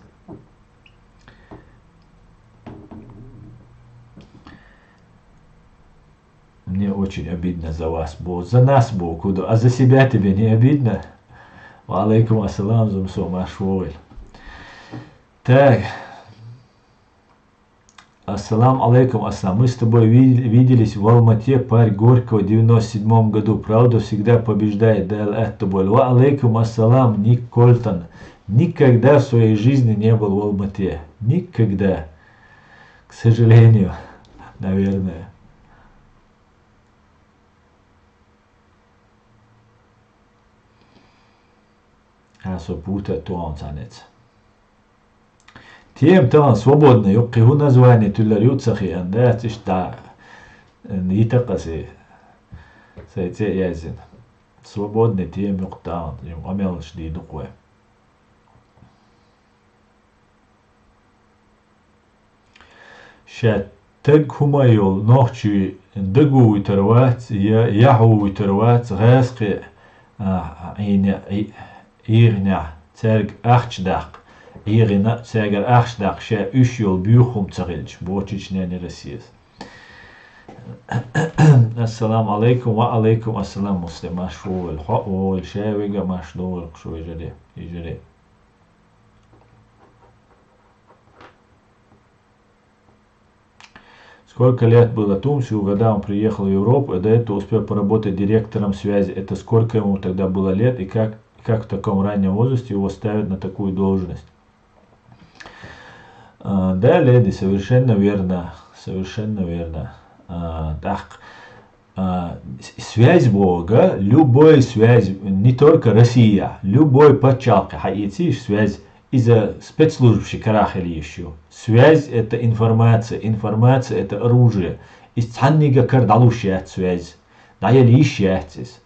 Мне очень обидно за вас, бо-, за нас, бо-, куда, а за себя тебе не обидно? Ва алейкум ассалам, зум со марш вогӀийла. Так. Ассалам алейкум, Аслан. Мы с тобой ви- виделись в Алмате, парк Горького, девяносто седьмом году. Правда всегда побеждает, Дал Аттаболь. Ва алейкум ассалам, Ник Колтон. Никогда в своей жизни не был в Алмате. Никогда. К сожалению, наверное. Аса пута туан цанец. Тем тан свободный, юкки ху название тюллер юцахи ан, да, тишта, н-, йитакаси, сай це язин. Свободный тем юктан, юм амелш ди дукве. Ша таг хӀума йол нохчий дагу витар вац, я, яхьу витар вац, гӀаскхи, а, Ӏийне, Ӏи-, Ӏийгъня царг ахча даккха. Ӏийгъина царгар ахча даккха, ша уьш йол буьйхум ца хилча, бочич нени Россияс. Ассаламу алейкум, ва алейкум ассалам, Муслим, марш вогӀийла, хьо вогӀийла, ша вега марш догӀийла, кху шу вежаре, вежаре. Сколько лет было Тумсу, когда он приехал в Европу, и до этого успел поработать директором связи? Это сколько ему тогда было лет, и как, как в таком раннем возрасте его ставят на такую должность? А, да, леди, совершенно верно, совершенно верно. А, так, а, с- связь Бога, любой связь, не только Россия, любой паччалкхе хьаийцийш связь, из-а спецслужб ши карахел ещё. Связь — это информация, информация — это оружие. Из цхьаннига кар дӀалуш яц связь, дӀаяла йиш яц из.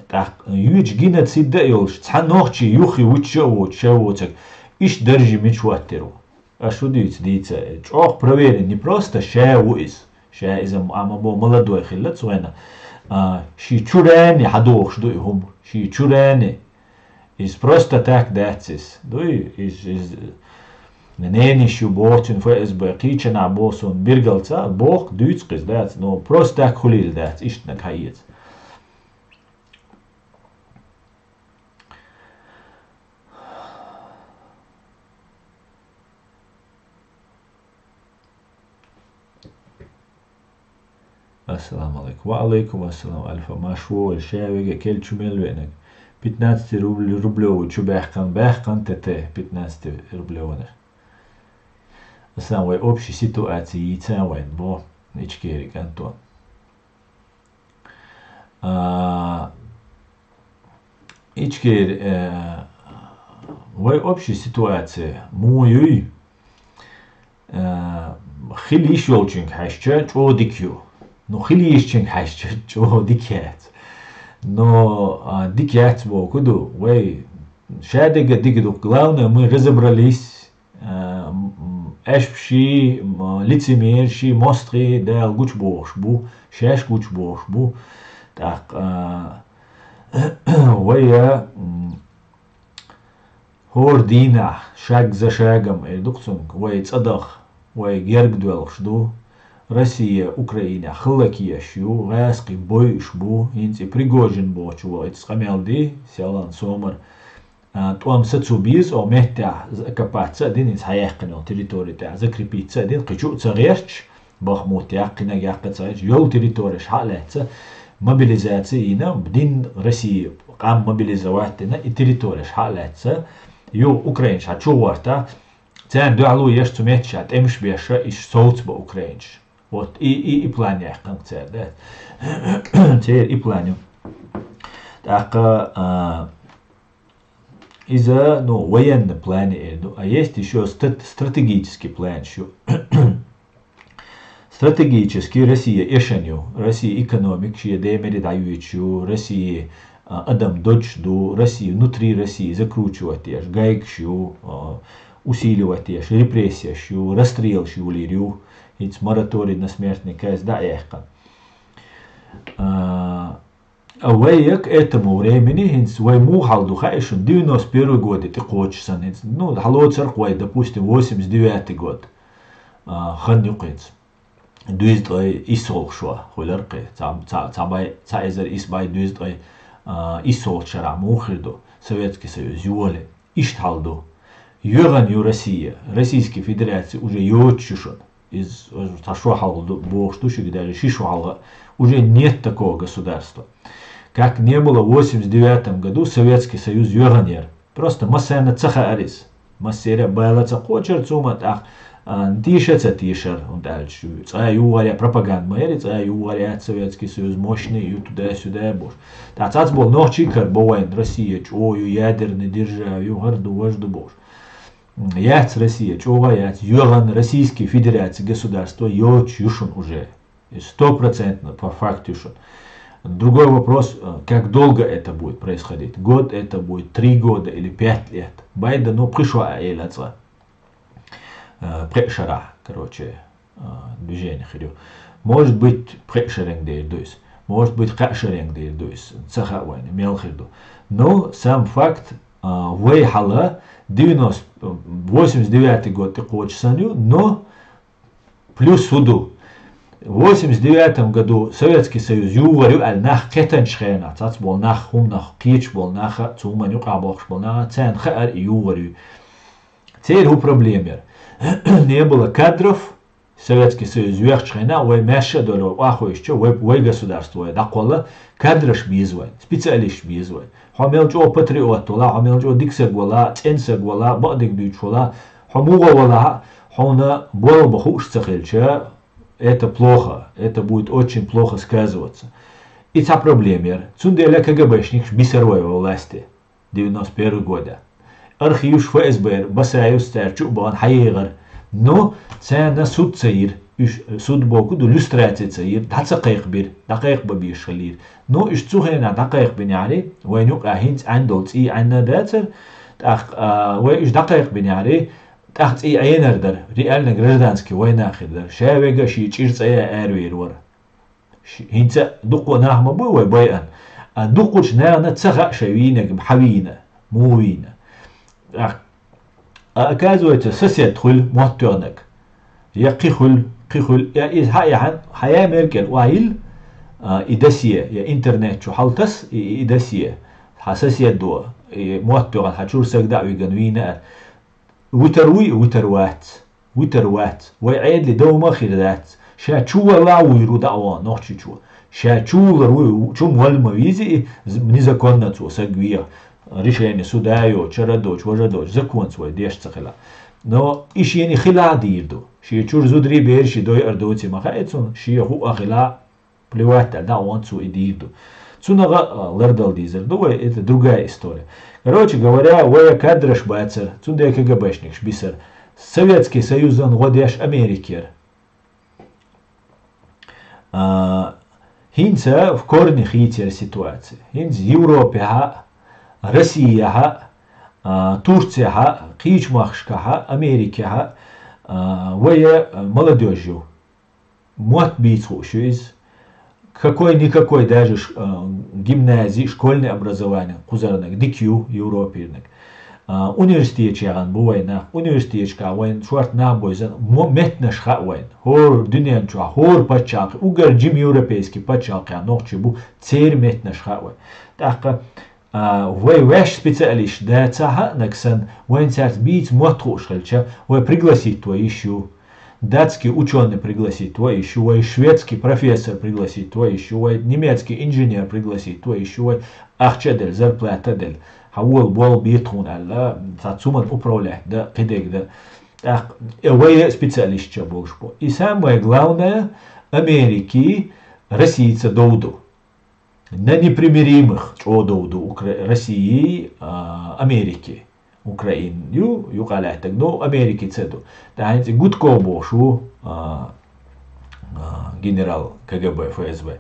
ТӀаккха юьч геноцид да йолуш, цхьа нохчий юххе вучча а воцу, ша воцург, иштта даржи мича хӀоттийр ву? Аш шу дийца, дийца, чӀогӀа проверен, не просто ша ву иза. Ша иза м-, а ма бо молодой хилла цу вайна. А, ши чу рани хьадохуш ду и хӀума. Ши чу рани. Иза просто так дац иза. Дуй, иза, иза, нениш ю боху цуьнан Ф С Б, кхийчанахь боху суна биргалца, боху дуьйцу кхиза дац, но просто так хуьлийла дац, иштанаг хьаэца. Ассаламу алейкум. Ва алейкум ассалам, Альфа. Марш вогӀийла, ша вега, кел чу мел веанарг. Пятнадцати рубль-, рублёвый чу баьккхина, баьккхина ТТ пятнадцати рублёвый. Аслан, вай общий ситуация йийца вайн, бо, Ичкери кантон. А, Ичкери, э, вай общий ситуация муха юй? Э, хила йиш йолчуьнга хьаьжча, чӀогӀа дика ю. Ну, хила йишчуьнга хьаьжча, чӀогӀа дика яц. Но, а, дика яц боху ду, вай ша дерг дика ду. Главное, мы разобрались, а, м, м, аьшпаши, м, лицемерши, мостагӀий, Дала гучубохуш бу, шаьш гучубохуш бу. ТӀаккха, а, вай, а, м, хӀора дийнахь, шаг за шагом, эр ду-кх цунга, вай цӀа даха, вай герга доьлхуш ду. Россия Украинехь хӀаллакъеш ю, гӀаскхий бойуш бу, хӀинца и Пригожин бохучо вай цу къамел ди, селлан сомар. А, тӀом сацо беза, оха меттехь закопаться а дина, хӀинца хьаяьккхина йолу территори тӀехь закрепиться а дина, кхин чу а ца гӀерташ, Бахмут яккхина, яккха ца гӀерташ, йолу территореш хьа а лаьцна, мобилизация йина, дин Россия къам мобилизовать дина, и территореш хьа а лаьцна, юха украинаш хьа чу гӀортахь, царна дуьхьало еш цу меттехь тӀемаш беш, иштта совцабан украинаш. Вот, и, и, и план яьккхина цара, да. Церан и план ю. ТӀаккха, а, иза, ну, военный план эр ду, а есть ещё стат-, стратегический план ещё. Стратегически Россия эшна ю, Россия экономика шен ден мери дӀайоьдуш ю, Россия, а, адам додуш ду, Россия, внутри России закручивать еш гайгаш ю, а, усиливать еш репрессеш ю, расстрелаш йолийр ю, хӀинца мораторий на смертный казнь дӀа а яьккхина. А, А вай к этому времени, хӀинца вай муха хьал ду хаьа шуна, девяносто первый годе тӀекхочуш санна, хӀинца, ну, хьалоцург вай, допустим, восемьдесят девятый год, а, хан ю-кх хӀинца. Дуьзза ткъе иссолгӀа шо хуьлура-кх, цхьа, цхьа, цхьа бӀе, цхьа эзар исс бӀе дуьзза ткъе, а, иссолгӀачу шарахь муха хир ду, Советский Союз йоле. Иштта хьал ду. ЙоьгӀан ю Россия, Российская Федерация уже йоцуш ю шуна. Из, цхьа шо хьалха ду, бохуш ду шуьга, даже ши шо хьалха, уже нет такого государства. Как не было в восемьдесят девятом году, Советский Союз йоьгӀан яра. Просто массарна ца хаьара иза. Массера а бала ца кхочура цу ма тӀаккха, а, тийша ца тийшара, хӀунда аьлча цкъа а юхагӀар яц, пропаганда ма яра, цкъа а юхагӀар яц Советский Союз мощный ю, туда-сюда бохуш. ТӀаккха цхьацца болу нохчий карабо вайна, Россия чӀогӀа ю, ядерный держава ю, хӀара ду, важа ду бохуш. Яц Россия, чӀогӀа яц, йоьгӀан Российская Федерация государство йоцуш ю шуна уже. И стопроцентно по факту ю шуна. Другой вопрос, э, как долго это будет происходить? Год это будет, три года или пять лет? Байдано пхи шо а эла цкъа. Э, пхеа шарахь, короче, э, движение хир ю. Может быть, пхеа шеренга дер ду иза. Может быть, кхаа шеренга дер ду иза. Ца хаьа вайна, мел хир ду. Но сам факт, э, вай хьала девяносто, восемьдесят девятый год тӀекхочуш санна ю, но плюс хӀун ду? Восемьдесят девятом году Советский Союз юхагӀар ю аьлла нах кхетанчу хенахь, цхьацца болу нах, хӀуманах кхеташ болу наха, цу хӀуманна юкъахь бохкуш болу наха, царна хаьара и юхагӀар ю. Церан хӀун проблема яра? Не было кадров, Советский Союз йоьхчу хенахь, вай маьрша а долу, охьахевшича, вай, вай государство вай дӀакхолла, кадраш беза вайн, специалисташ беза вайн. Хьо мел чӀогӀа патриот вала, хьо мел чӀогӀа дика саг вала, цӀена саг вала, бакъдерг дуьйцуш вала, хьо муха вала, хьуна болх бан хууш ца хилча, это плохо, это будет очень плохо сказываться. И цхьа проблема яра. Цундела КГБшникаш бисара вай во власти. Девяносто первый года. Архиваш ФСБ-ра, Басаевс цара чу а бахана хьаегӀара. Но царна суд ца йира. Уьш суд бохург ду, люстраци ца йира, дӀа ца кхайкхабира, дӀакхайкхабан безаш хилира. Но уьш цу хенахь дӀакхайкхабинехьара, вайна юкъахь хӀинца Ӏаьнна долу цӀий Ӏаьнна дацара, тӀаккха, а, вай уьш дӀакхайкхабинехьара, тӀаккха цӀий Ӏенар дара, реально гражданский война хир дара. Ша вега шен чӀир цӀа яь аравийр вара. Ш-, хӀинца а дуккха нах ма бу вай байъина, а дуккхачу нахана ца хаьа шайн вийнарг хьан вийна, муха вийна. А, а оказывается, сосед хуьлу моттоьгӀнарг. Я кхин хуьлу, кхин хуьлу, я иза хьан, я хьан, хьан я мел кӀел охьайилла, а, и досье, я интернет чу хьалтаса и, и, и досье. Хьан соседо, и моттоьгӀна хьан чуьра саг дӀа а вигна вийна аьлла. Вуьтур вуй, вуьтур вац. Вуьтур вац. Вай Ӏедале дов ма хир дац. Ша чу валла а вуьйр ву дӀа а вахана Нохчийчу. Ша чу вуллар вуй, чу-м валла ма веза и, з-, незаконно цо саг веха. Решение суда а йоцуш, чара а доцуш, важа а доцуш, законца вай деш ца хила. Но и шена хила а дийр ду. Шен чуьра зударий, бераший дойъар доций ма хаьа цунна, шен хӀуъа хила а, плевать аьлла, дӀа а вахана цо и дийр ду. Цунах а лардала дезар ду вай, это другая история. Короче говоря, вай кадраш бацара, цундела КГБшникаш бисара. Советский Союзан гӀо деш Америка яра. А, хӀинца в корне хийцира ситуация. ХӀинца Европехьа, Россияхьа, а, Турцияхьа, кхечу махкашкахьа, Америкехьа, а, вай, а, молодёжь ю. Мотт бийца хууш ю иза. Какой-никакой даже ш-, а, гимнази, школьный образование кхузарнаг дика ю, европернаг. А, университеташ яхана бу вайн нах, университеташкахь вайн шорта нах бойзан, мо-, меттанаш хаьа вайн. ХӀора дуьнен чохь, хӀора пачхьалкхе, уггар жима европейский пачхьалкхехь нохчий бу, церан меттанаш хаьа вайн. ТӀаккха А, вай ваьш специалист дацахь а наг санна, вайн цаьрца бийца мотт хууш хилча, вай пригласить вай йиш ю. Датский учёный пригласить вай йиш ю, вай шведский профессор пригласить вай йиш ю, вай немецкий инженер пригласить вай йиш ю, вай ахча а делла, зарплата а делла. Хьан вола болх бе тхуна аьлла, цхьа цуман управлять дан, кхидерг дан. ТӀаккха, э, вай специалист ча болуш бу. И самое главное, Америки Российца дов ду. На непримиримых чӀогӀа дов ду Укра-, России, а, Америки. Украин ю, юкъа лаьттаг, но Америки ца ду. ТӀаккха хӀинца Гудков бохуш ву, а, а, генерал КГБ, ФСБ,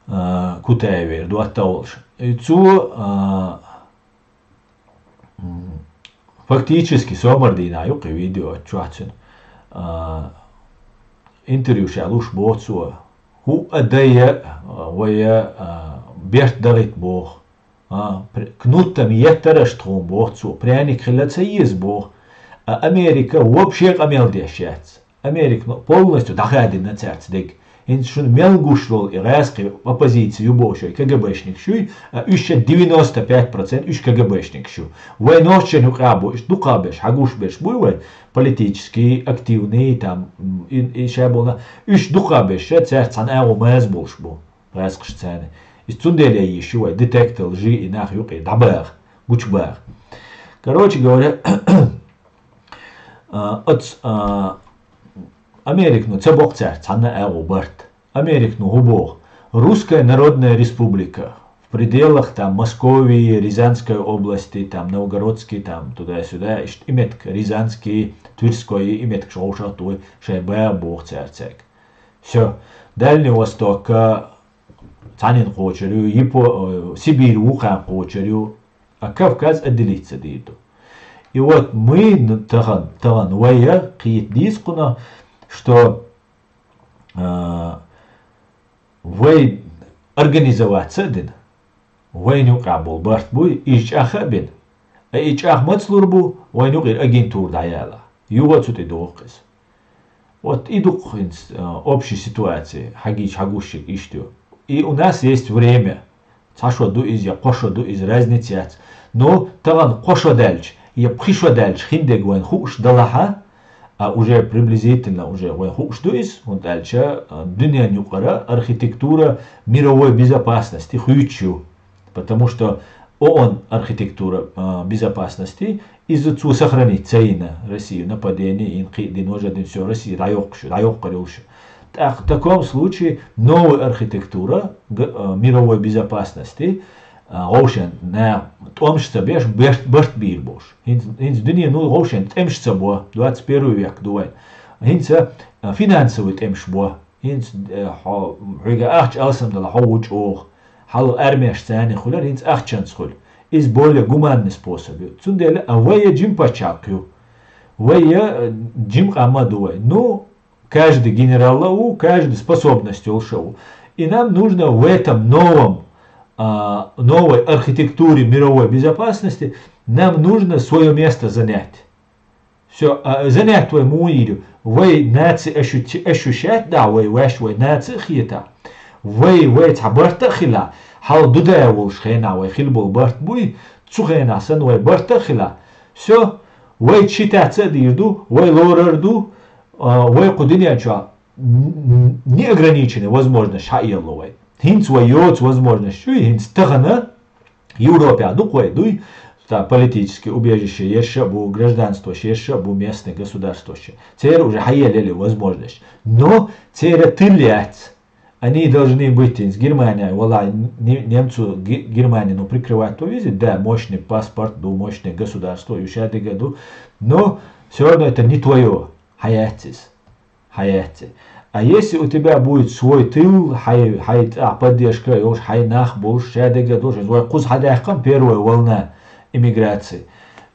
а, Кутаевера доттагӀа волуш. И цо, а, М, фактически, сомардийнахь ю кхин видео чохь цуьнан. А, интервью ша луш боху цо. ХӀуъа а дайа, а, вай, а, берт дахийта боху. А, пр-, кнуттам еттараш тхуна боху цо. Пряник хила ца еза боху. А Америка вообще къамел деш яц. Америка, ну, полностью дӀахадина цаьрца дерг. ХӀинца шуна мел гуш долу и гӀаьскхи оппозици ю бохуш, КГБшникаш ю, а уьш шайн девяносто пять процент уьш КГБшникаш ю. Вай нохчашна юкъахь бу, уьш дукхахберш, хьагуш берш буй вай, политический, активный, там, м, и, и ша болна, уьш дукхахберш, цаьрца цхьана агӀо маза болуш бу, гӀаьскхаш царна. Иза цундела йиш ю вай, детектор жи и нах юкъе дӀабаха, гучубаха. Короче говоря, а, оц, а, Американо ца боккху цаьрца цхьана агӀо барт. Американо хӀун боху? Русская Народная Республика. В пределах там Московии, Рязанской области, там Новгородский, там туда-сюда, ишт и метка, Рязанский, Тверской и метка шовшахтуй шайн баба боху цаьрца. Всё. Дальний Восток, а, цхьанин кхочур ю, Япо-, э, Сибирь вукхаьн кхочур ю, а Кавказ отделиться дийр ду. И вот мы н-, тахана, тахана вай кхета дийца кхунах, что, а, вай организоваться а дина, вайна юкъахь болу барт буй, иза чӀагӀа а бина. А и чӀагӀа маца лур бу, вайна юкъера агентура дӀаяла. Юха цу тӀе доху иза. Вот и ду-кх хӀинца, а, общая ситуация, хьагийча хьагуш ерг иштта ю. И у нас есть время. Цхьа шо ду иза, я кхо шо ду иза, разница яц. Но тахана кхо шо даьлча, я пхи шо даьлча, хиндерг вайн хууш далахьа, а уже приблизительно уже вайн хууш ду иза, хӀунда аьлча, а, дуьненан юкъара архитектура мировой безопасности хуьйцуш ю. Потому что ООН архитектура, а, безопасности, иза цо сохранить ца йина, Россия нападение йина, кхин а дина, важа дина, всё, Россия дӀайоккхуш ю, дӀайоккхур йолуш ю. ТӀаккха в таком случае новая архитектура г-, а, мировой безопасности, а, вовшен на тӀемаш ца беш, берт, барт бийр болуш. ХӀинца, хӀинца дуьне, ну, вовшен тӀемаш ца бо, двадцать первый век ду вайн. ХӀинца, а, финансовый тӀемаш бо. ХӀинца, э, хьо, хьоьга ахча алсамдала хьо ву чӀогӀа. Хьалха армеш царна хуьлура, хӀинца ахчанца хуьлу. Иза более гуманный способ ю. Цундела а вай я жима пачхьалкх ю. Вай я, э, жима къам а ду вай. Ну, каждый генерал а ву, каждый способность йолуш а ву. И нам нужно в этом новом, а, новой архитектуре мировой безопасности, нам нужно своё место занять. Всё, а, занять вай муха йийр ю? Вай наци ощу-, ощущать да вай, ваьш вай наци а хета. Вай, вай цхьа барт а хила, хьал дуда а волуш хенахь вай хила болу барт буй, цу хенахь санна вай барт а хила. Всё, вай читаца а дийр ду, вай лорар ду, а, вай кху дуьнен чохь н-, н-, неограниченный возможность хьаелло вай. ХӀинца вай йоцу возможность чуй, хӀинца тахана, Европехь ду-кх вай дуй, та политический убежище еш а бу, гражданство еш а бу местный государствош. Церан уже хьаеллали возможность. Но церан тилла яц. Они должны быть из Германии, вала не-, немцу Ге-, Германию, ну, прикрывать то везде, да, мощный паспорт ду, мощный государство, ю ша дага ду, но всё равно это не твоё, хьаяц иза. Хьаяц. А если у тебя будет свой тыл, хьай, хьай тӀехь поддержка йолуш, хьай нах болуш, ша дага долуш, вай кхуза хьадаьккхам первая волна иммиграции.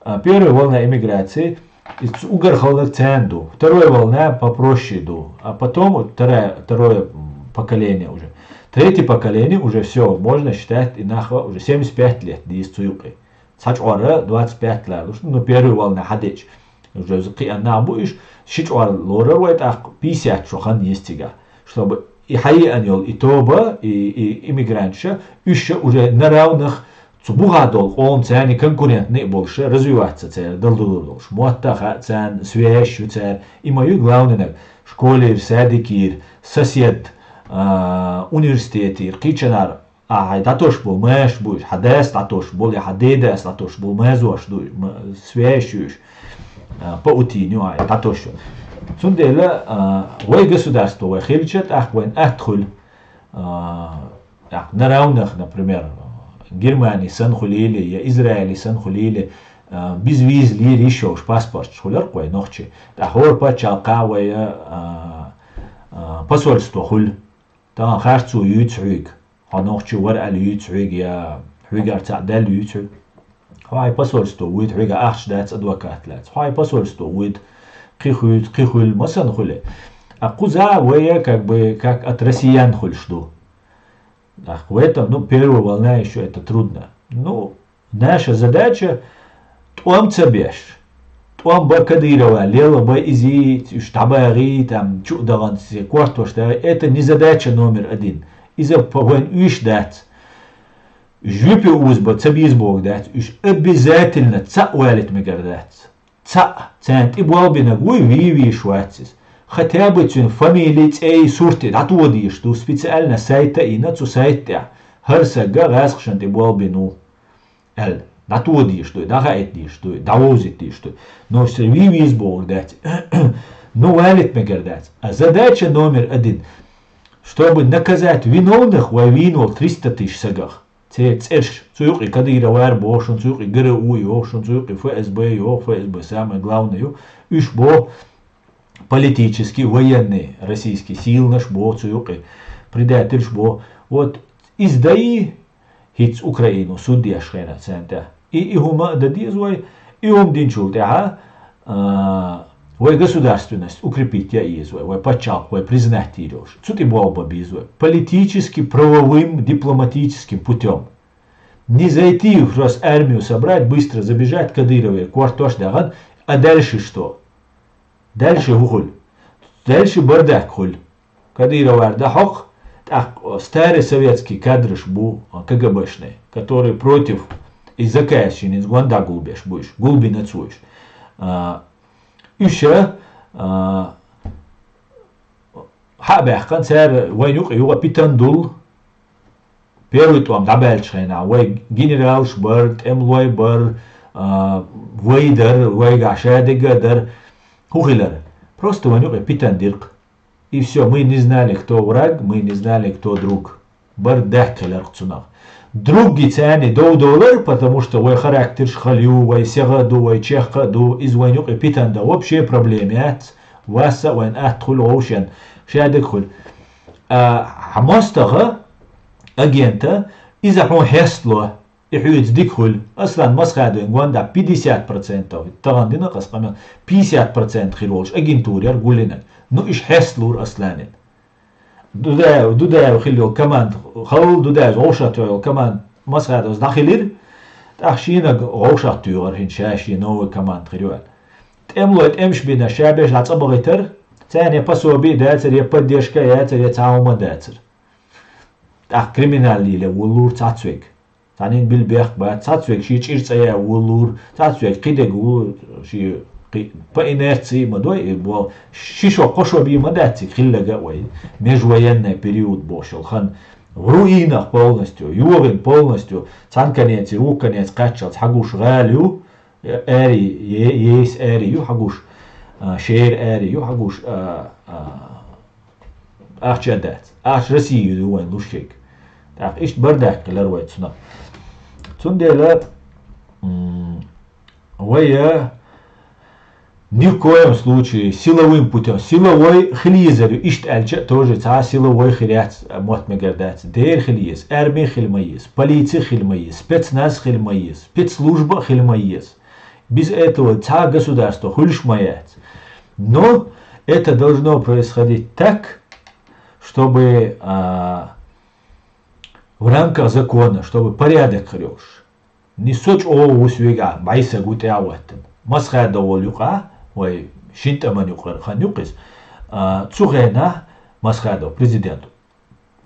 А, первая волна иммиграции, иза угар халлаг царна ду. Вторая волна попроще ду. А потом вот вторая, второе, м, поколение уже. Третье поколение уже всё, можно считать, и нахва уже семьдесят пять лет дийс цу юкъе. Цхьа чкъор двадцать пять лалуш, ну, первый волна хьадечу. Уже кхиъна нах бу уьш, ши чкъор лорар вай тӀаккха, пятьдесят шо хан йистигахь. Чтобы и хьаеана йолу и тоба, и, и иммигрантша, уьш ша уже на равных, цу бухахь долу къоман царна конкурентный а болуш, развиваться церан дала долуш. Мотт а хаьа царна, связь ю церан. И ма ю главный наг. Школера, садикера, сосед, а, университетера, кхечанара. А хьайн дӀатосуш болу маша бу уьш, хьан дас дӀатосуш болу, я хьан дедас дӀатосуш болу мазош ду, ма-, связь ю уьш, а, паутина ю хьайн дӀатосуш. Цундела, а, вай государство вай хилча, тӀаккха вайн атта хуьлу, а, тӀаккха на равных, например, Германии санна хуьлийла, я Израиле санна хуьлийла, а, безвиза лийр йиш йолуш паспорташ хуьлура-кх вай нохчий. ТӀаккха хӀора пачхьалкхахь вай, а, а, посольство хуьлу. Тахана харцо юьйцу хьоьга. Хьо нохчи вара аьлла юьйцу хьоьга, я хьоьгара цхьаъ даьлла юьйцу хьоьга. Хьо хьайн посольство вуьйта, хьоьга ахча дац, адвокат лаьцна. Хьо хьайн посольство вуьйта, кхин хуьйцу, кхин хуьлу, ма санна хуьлу. А кхузахь вай, как бы, как от россиян хуьлуш ду. Так, в этом, ну, первая волна ещё это трудно. Ну, наша задача тӀом ца беш. тӀом ба Кадырова, лела ба иза, уьш дӀабагӀий, там, чу а даханца, кортош да, это не задача номер один. Иза по-, вайн уьш дац. Жопе уз ба, ца беза бохург дац, уьш обязательно цхьаъ валийта мегар дац. Цхьаъ, царна тӀе болх бинарг вуй, вий вийш вац иза. Хотя бы цуьнан фамили, цӀей, сурт дӀатоха дезаш ду, специально сайт а йина, цу сайта тӀехь хӀара саг гӀазкхашна тӀе болх бина ву аьлла, дӀатоха дезаш ду, дӀахаийта дезаш ду, дӀавовзийта дезаш ду. Но уьш царна вий веза бохург дац. Ну, валийта мегар дац. А задача номер один, чтобы наказать виновных, вай вийна волу триста тысяч сагах. Церан цӀераш, цу юкъе Кадыров вар боху шуна, цу юкъе ГРУ йоху шуна, цу юкъе ФСБ йоху, ФСБ самое главное ю. Уьш боху политический, военный российский силанаш боху цу юкъе, предательш боху. Вот иза дай хӀинца Украину суд еш хенахь царна тӀехь. И, и хӀума а дан деза вай, и хӀума динчул тӀаьхьа, а, вай государственность укрепить ян еза вай, вай пачхьалкх вай признать йийр йолуш. Цу тӀе болх бан беза вай. Политически, правовым, дипломатическим путём. Не зайти, просто армию собрать, быстро забежать, Кадырове кортош а дахана, а дальше что? Дальше хӀун хуьлу? Дальше бардак хуьлу. Кадыров вар дӀахьокху, тӀаккха старый советский кадраш бу, КГБшные, которые против и заказчикийн иза гонда гулбеш бу уьш, гулбина цо уьш. А, уьш, а, хьа а баьккхина, цара вайн юкъа юха питан дул, первый тӀом дӀабаьллачу хенахь, вай генералш бара, тӀемалой бара, а, вай дара, вайгахь шадерг а дара. ХӀун хилара? Просто вайн юкъа питан дира-кх. И всё, мы не знали, кто враг, мы не знали, кто друг. Бардак хилар-кх цунах. Другги царна дов долар, потому что вай характерш хала ю, вай сиха а ду, вай чехка а ду, иза вайн юкъа питан дан вообще проблема яц. Вас а вайн атта хуьлу вовшен, шадерг хуьлу. А, хьан мостагӀа, агента, иза хьуна хьестало, и хьоьца дика хуьлу. Аслан Масхадовн гонда пятьдесят процентов, тахана дина-кх аса къамел, пятьдесят процент хир волуш агентура яра гулдинарг. Ну, уьш хьесталора Асланин. Дудаев, Дудаев хилла йолу команда, халла Дудаев вовшахтоьхна йолу команда Масхадовс дӀахилира, тӀаккха шена вовшахтоьхура хӀинца ша шен новый команда хир ю аьлла. ТӀемалой тӀемаш бина, ша беш дӀа цӀа бахийтара, царна я пособи а дацара, я поддержка а яцара, я цхьа а хӀума а дацара. ТӀаккха криминал лело воллура цхьацца верг. Цхьаннен билла бехк бац, цхьацца верг шен чӀир цӀа ян воллура, цхьацца верг кхидерг ву, шен кхи-, по инерции ма дой, и бо-, ши шо, кхо шо бен ма дац цига хилларг а вай, межвоенный период бохуш йолу хан. Руинах полностью, йогӀина полностью, цхьана конецера вукху конеца кхаччалц хьагуш гӀала ю, ари, е-, ейс ари ю хьагуш, а, шера ари ю хьагуш, а, а, ахча а дац. Ахча Россия ю вайн луш ерг. ТӀаккха иштта бардак хилар вай цунах. Цундела, м, вай, а, ни в коем случае силовым путём. Силовой хила езар ю, иштта аьлча а тоже цхьа силовой хир яц, мотт мегар дац. Дера хила еза, арми хила ма еза, полици хила ма еза, спецназ хила ма еза, спецслужба хила ма еза. Без этого цхьа а государство хуьлуш ма яц. Но это должно происходить так, чтобы, а, в рамках закона, чтобы порядок хир йолуш. Не со чӀогӀа ву соьгахь, бӀе саг ву тӀе а хӀоьттина. Масхадов волу юкъахь, вай шина тӀаман юкъара хан ю-кх иза. А, цу хенахь Масхадов, президент,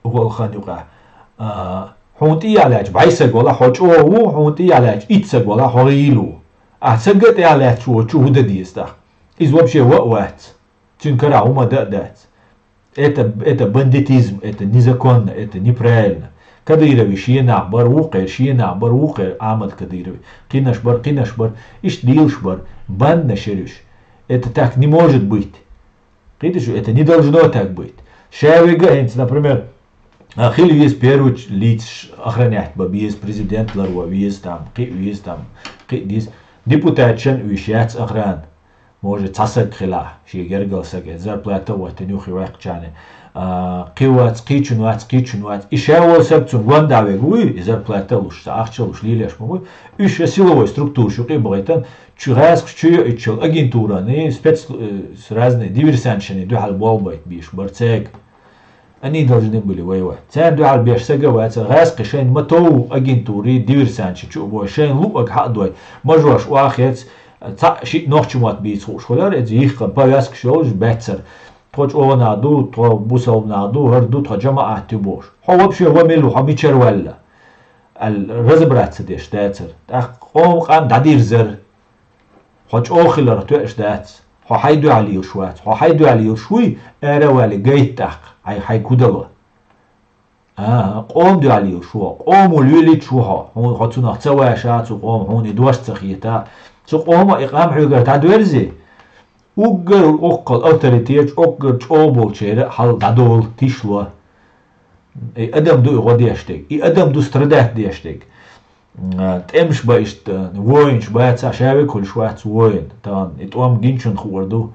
волу хан юкъахь, а, хьуна тӀехьа лаьтташ бӀе саг валахь, хьо чӀогӀа ву, хьуна тӀехьа лаьтташ итт саг валахь, хьо гӀийла ву. Ахь саг а тӀехьа лаьтташ воцу чу хӀун дан деза тӀаккха? Иза вообще ван а вац. Цуьнан карахь хӀума дан а дац. Это, это бандитизм, это незаконно, это неправильно. Кадырови шен нах бара, вукхеран шен нах бара, вукхеран Ахьмад Кадырови. Кхинаш бара, кхинаш бара. Иштта лелаш бара. Бандаш яра уьш. Это так не может быть. Кхеташ ду, это не должно так быть. Ша вега а хӀинца, например, а, хила веза первый лицаш охранять бан беза, президент ларван веза, там, кхин а веза, там, кхин а деза. Депутаташна уьш яц охрана. Может, цхьа саг хилахь, шен гергара саг, зарплата а оттина юххе ваьккхачарна. А, кхин вац, кхечун вац, кхечун вац. И ша волу саг цунна гонда вега вуй, и зарплата а луш, цхьа ахча а луш, лелеш ма вуй. Уьш я силовой структураш юкъе а бахийтина, чу гӀазкхаш чу йоуьйтучу агентурана, спец-, э, с разные диверсанташна дуьхьал болх байта бийш бара цаьрга. Они должны были воевать. Царна дуьхьал беш сага вацара, гӀазкхий шайна ма тов агентури, диверсанташна чу а бой, шайна луъаг хьа а дой, мажош охьахец, Цхьаъ шиъ нохчийн мотт бийца хууш хилар, иза йихкан повязкаш йолаш баьццара. Тхо чӀоагӀа нах ду, тхо бусалба нах ду, хӀара ду, тхо жамаӀат ю бохуш. Хьо вообще ван мила ву, хьо мичара ваьлла? Аьлла, разобраться деш дацара. ТӀаккха къоман къам дӀадирзара. Хьо чӀоагӀа хиларх тоьаш дац. Хьо хьайн дуьхьал лелаш вац. Хьо хьайн дуьхьал лелаш вуй, ара а вале гайта тӀаккха, хьай, хьайга хӀун дало. А, къоман дуьхьал лелаш ву хьо. Къомо лелийта ву хьо. Хьуна хьо цунах ца ваша, цу къоман хьуна и дош ца хета. Цу къоман и къам хьоьгара дӀадоьрзи, уггар оккхал авторитеташ, уггар чӀоагӀа болчеран хьал дӀадолу, тишло. И адам ду и гӀо деш дерг. И адам ду страдать деш дерг. М, тӀемаш ба иштта, воинаш бац, ша вега хуьлуш вац воин. Тахана и тӀом гиначунна хуур ду.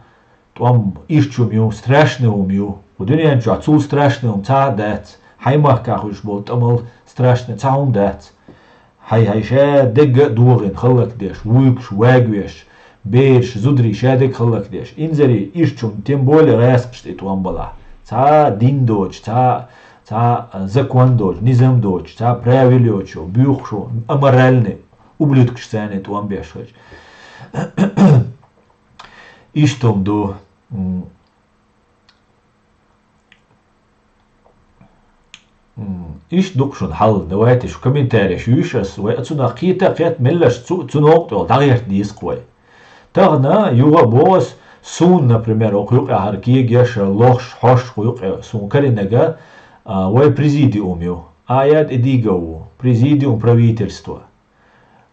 ТӀом ирча хӀума ю, страшный хӀума ю. Кху дуьнен чохь цул страшный хӀума цхьа а дац. Хьайн махкахь хуьлуш болу тӀамал страшный цхьа хӀума дац. Хьай-хьай ша дегга а дохийна хӀаллакдеш, вуьйгаш, вагавеш, бераш, зударий ша дегга хӀаллакдеш. Инзаре ирча хӀума, тем более гӀаскхашна тӀе тӀом балахь. Цхьа дин доцуш, цхьа, цхьа закон доцуш, низам доцуш, цхьа правила йоцуш, буьйхуш, аморальный, ублюдкаш царна тӀом беш хилча. Иштта хӀума ду. М, м, иштта ду-кх шуна хьал. Давайте шу комментареш юьйш ас. Вай оцунах кхета а кхетта, меллаш цу, цу новкъа тӀехула дӀагӀерта деза-кх вай. Тахана юха а боху ас, суна, например, окху юкъехьара кегаш, лохаш, хьош кху юкъе суна каринарг, а, вай президиум ю. Айяд Эдигов ву. Президиум правительства.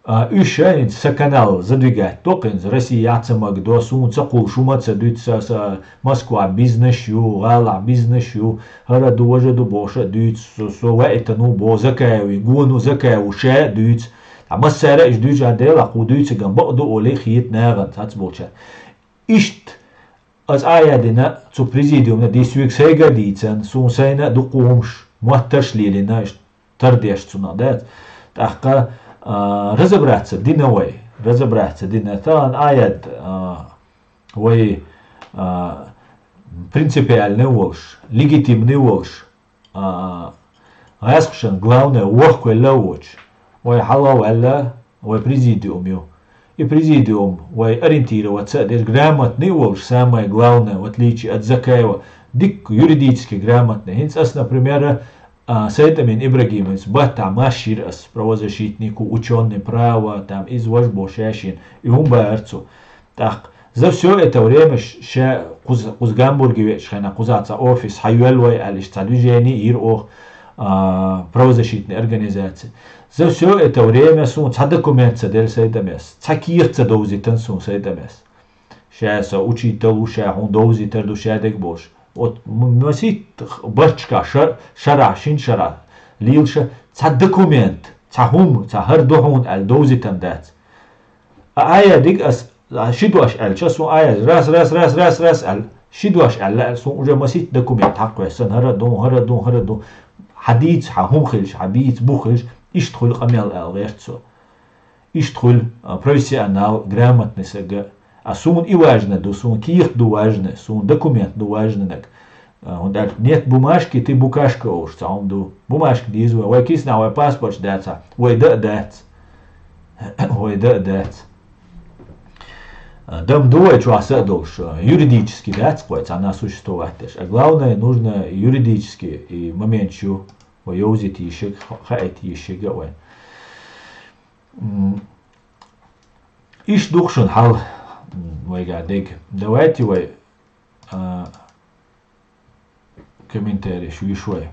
А, уьш а хӀинца сан канал задвигать до, хӀинца Россия яц а магадо, суна ца кхуллуш хӀума а ца дуьту, сан, сан Москва бизнес ю, гӀалахь бизнес ю, хӀара ду, важа ду бохуш а дуьйцу, со, со ваийтина ву боху Закаевн, гонах Закаев ву ша а дуьйцу. Ткъа массара а уьш дуьйцу, а Делахь кху дуьйцург-м бакъ ду олий хета нахана цхьацболчарна. Иштта ас Ӏа а яздина, цу президиумна дийца вига сайга а дийцина, суна сайна а дукха хӀумаш, моттарш а лелийна, иштта тардеш цунах дац. ТӀаккха, а, разобраться дина вай, разобраться дина. Тахана Ӏа а яздина, а, вай, а, принципиальный а волуш, легитимный а волуш, а, гӀаскхашна главное вохкавелла а воцуш, вай хьалха а ваьлла, вай президиум ю. И президиум вай ориентироваться а деш, грамотный а волуш, самое главное, в отличие от Закаева, дикка юридически грамотный. ХӀинца ас, например, а, Сайтамин Ибрагимовица баттахь масийра ас, правозащитник ву, учёный права, там, иза важа бохуш шаьшшинна, и хӀума бара цо. ТӀаккха за всё это время ш-, ша кхуза, кхуза Гамбурге веача хенахь, кхузахь цхьа офис хьайоьлла вай аьлла, иштта цхьа движение йира оха, а, правозащитный организация. За всё это время суна цхьа документ ца делла Сайтамес, цхьа кехат ца довзийтина суна Сайтамес. Ша со учитель ву, ша хьуна довзийтар ду, ша дерг болуш. Вот м-, масийтта барташкахь ша-, шарахь, шина шарахь лелаш а цхьа документ, цхьа хӀума, цхьа хӀара ду хьуна аьлла довзийтина дац. А Ӏа а яздина ас, а, ши дош аьлча, суна Ӏа а яздина, раз, раз, раз, раз, раз аьлла, ши дош аьлла, аьлла, суна уже масийтта документ хьакхавеш, сан хӀара а ду, хӀара а ду, хӀара а ду. Хьан дийца, хьан хӀума хилча, хьан бийца бух хилча, иштта хуьлу къамел аьлла гӀерта цо. Иштта хуьлу, а, профессионал, грамотный саг а. А суна и важно ду, суна кехат ду важно, суна документ ду важно наг. А, хӀунда аьлча нет бумажки, ты букашка олуш цхьа хӀума ду. Бумажка деза вай, вай киснахь вай паспорташ дацахь, вай дан а дац. Вай дан а дац. А, дан ду вай чохь са а долуш, а, юридически дац-кх вай цхьанна существовать деш. А главное, нужно юридически и моменташ ю, вай йовзийта йиш ерг, хаийта йиш ерг а вай. М, иштта ду-кх шуна хьал, м, вайгахь дерг. Давайте вай, а, комментареш юьйш вай.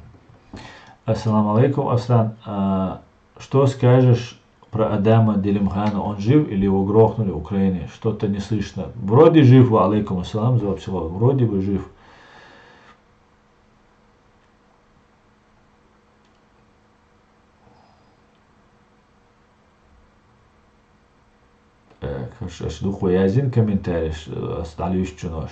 Ассаламу алейкум, Аслан. А, что скажешь про Адама Делимхана? Он жив или его грохнули в Украине? Что-то не слышно. Вроде жив, ва алейкум ассалам, зоопсихолог. Вроде бы жив. Так, аш, аш дукха яздина комментареш, ас дӀалуьйш чу нош.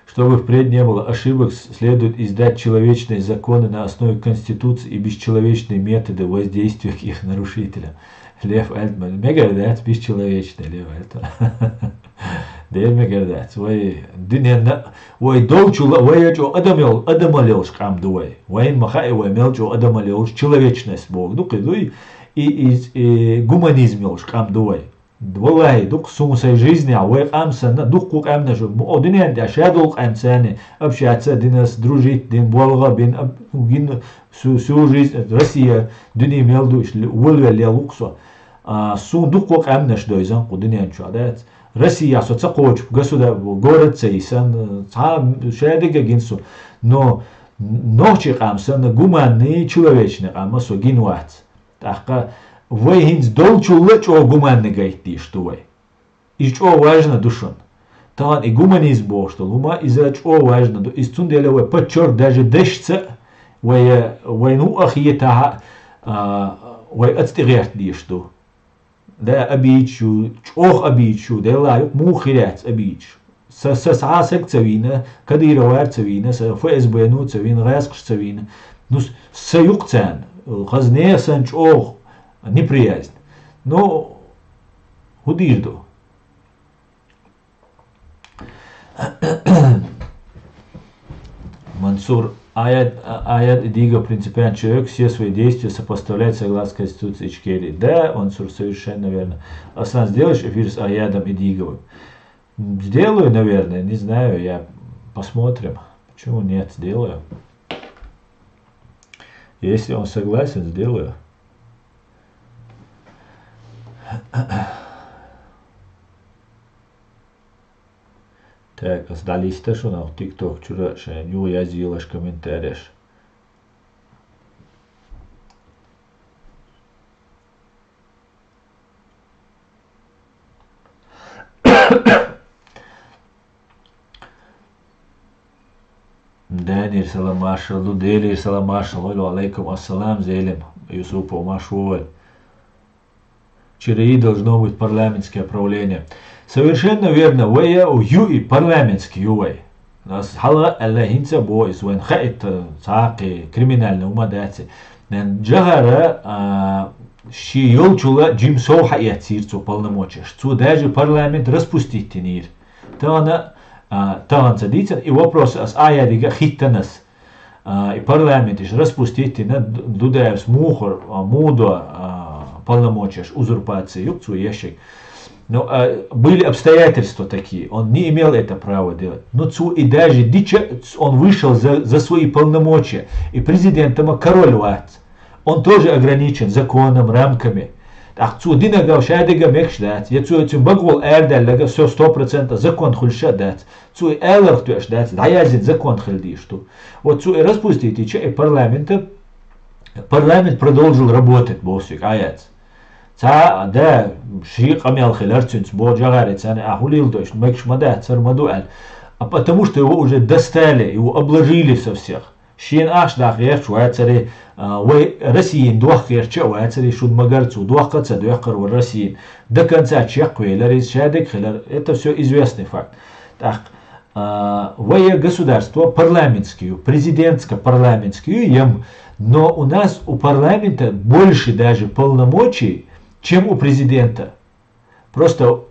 Чтобы впредь не было ошибок, с-, следует издать человечные законы на основе Конституции и бесчеловечные методы воздействия к их нарушителям. Лев Альтман. Мегар дац, бесчеловечный, Лев Альтман. Дера мегар дац. Вай дуьненна, вай долчула, вай чӀо адам йол-, адамал йолуш къам ду вай. Вайн ма хаьа вай мел чӀо адамал йолуш, человечность боху ду кхин дуй. и, и, и гуманизм йолуш къам ду вай. Валлахи, дукха суна сайн жизнь, вай къам санна, дуккха къаьмнаш, о, дуьнен тӀехь шадолу къаьмнаш санна, общаться динарш, дружить дина, болх бина, об-, гина, су-, су жизнь, Россия, дуьне мел ду, иш волавелла лелла ву-кх со. А, суна дуккха къаьмнаш дойзан кху дуьнен чохь, дац? Россия со ца кхочу, государ-, город ца йисан, цхьа шадерг а гина со. Но нохчийн къам санна, гуманный, человечный къам со гина вац. ТӀаккха вай хӀинца долчул а чӀогӀа гуманный гайта дезаш ду вай. Иза чӀогӀа важно ду шуна. Тахана и гуманизм бохуш долу хӀума, иза чӀогӀа важно ду. Иза цундела вай подчёркивать даже дашца а, вай, вайна хӀуъа хетахь а, а, вай оцу тӀе гӀерта дезаш ду. Да, обидчик ю, чӀогӀа обидчик ю, делла юкъ муха хир яц обидчик. Са, са схьа а саг ца вийна, Кадыровар ца вийна, са ФСБ-ну ца вийна, гӀаскхаш ца вийна. Ну, с-, са юкъ царна, хаза нехан санна чӀогӀа неприязнь. Ну, хӀун дийр ду? Мансур, Аят, а-, Аят Идигов принципиальный человек, все свои действия сопоставляет согласно Конституции Ичкерии. Да, Мансур, совершенно верно. Аслан, сделаешь эфир с Аядом Идиговым? М, сделаю, наверное, не знаю, я, посмотрим. Почему нет, сделаю. Если он согласен, сделаю. Так, ас дӀалиста шуна TikTok чуьра, шайн юха язйелаш комментареш. Данир, салам, маршалла ду, Делир, салам, маршалла, ва алейкум ассалам, Зелим Юсупов, марш вогӀалахь. Чуьра должно быть парламентское правление. Совершенно верно, вай ю и парламентский ю вай. Ас хьалха аьлла, хӀинца а боху иза, вайна хаийта цхьа а кхин криминальный хӀума дац. Нан Джохара, а, шен йолчул а жима сов хьаэцийра цо полномочеш. Цо даже парламент распустить йинийра. Тахана, а, тахана ца дийцина, и вопрос ас Аядига а хӀиттина ас. А, и парламент иштта распустить йина, Д-, Дудаевс муха, а, муха до, а, полномочеш, узурпация ю-кх цо еш ерг. Ну, а, были обстоятельства такие, он не имел это право делать. Но цо и даже дича, он вышел за, за свои полномочия. И президентом а король вац. Он тоже ограничен законом, рамками. ТӀаккха цо динарг а шадерг а мегаш дац. Я цо, цуьнан бакъволу арадаьлларг а, всё, сто процентов закон хуьлуш а дац. Цо и аларх тоьаш дац, дӀаяздина закон хила дезаш ду. Вот цо и распустить йича и парламента, парламент продолжил работать, боху соьга, Аяц. Цхьа а, да, шен къамел хилира цуьнца, боху Джохаре, царна а хӀун леладо, иштта мегаш ма дац, хӀара ма ду аьлла. А потому что его уже достали, его обложили со всех. Шена ахча даха гӀерташ вацара, а, вай Россина дохка гӀерташ а вацара, шуна ма-гарра цо дохка а ца доьхкира вай Россина. До конца чекхвелира иза, шадерг а хилира. Это всё известный факт. ТӀаккха, а, вай государство парламентский ю, президентско-парламентский ю, ем, но у нас у парламента больше даже полномочий, чем у президента. Просто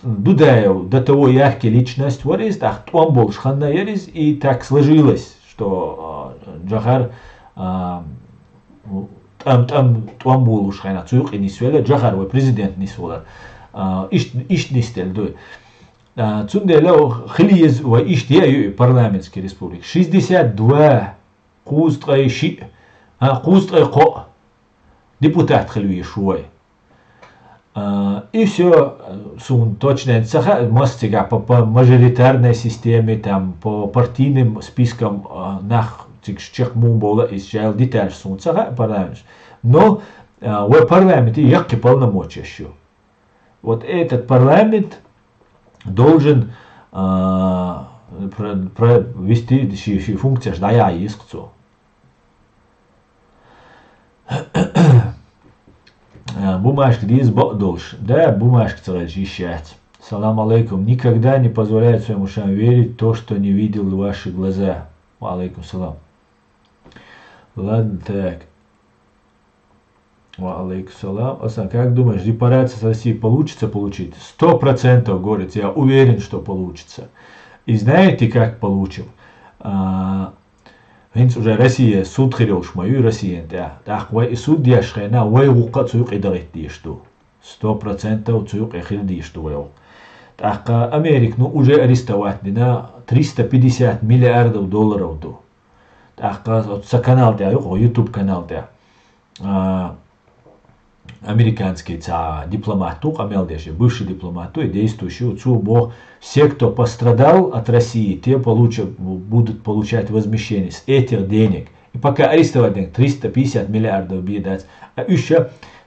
Дудаев до того яркий личность вара иза, тӀаккха тӀом болуш хан яра иза, и так сложилось, что, а, Джохар, а, тӀом, тӀом, тӀом болуш хенахь цу юкъе нисвелла, Джохар вай президент нисвалар. А, ишт-, иштта нисделла ду. А, цундела хила еза вай иштта яа ю и парламентский республика. Шестьдесят два, кхузткъе шиъ, а, кхузткъе кхоъ депутат хила везаш ву вай. А, и всё, суна точно ца хаьа, мас цигахь по, по мажоритарной системе, там, по партийным спискам, а, нах цига чекх муха бовла, иза жал детальш суна ца хаьа парламенташ. Но, а, вай парламенте яккхий полномочеш ю. Вот этот парламент должен, а, про-, провести ши, ши функцеш дӀаяхьа йийск цо. А, бумажка деза бакъдолуш. Да, бумажка ца хилча йиш яц. Салам алейкум. Никогда не позволяю своим ушам верить то, что не видел ваши глаза. Ва алейкум салам. Ладно, так. Ва алейкум салам. Асан, как думаешь, репарации с России получится получить? Сто процентов, говорит, я уверен, что получится. И знаете, как получим? А, ХӀинца уже Россия суд хир йолуш ма ю Россияна тӀехь. ТӀаккха вай и суд деш хенахь, вай гӀуллакх а цу юкъе дахийта дезаш ду. Сто процентов цу юкъе хир дезаш ду вай гӀуллакх. ТӀаккха Америка, ну, уже арестовать дина, триста пятьдесят миллиардов долларов ду. ТӀаккха оцу сан канал тӀехь ю, оцу YouTube канал тӀехь. А, американский цхьа дипломат ву, къамел деш, бывший дипломат ву, и действующий ву, цо боху, все, кто пострадал от России, те получат, будут получать возмещение с этих денег. И пока арестовать динарг триста пятьдесят миллиардов бен дац, а уьш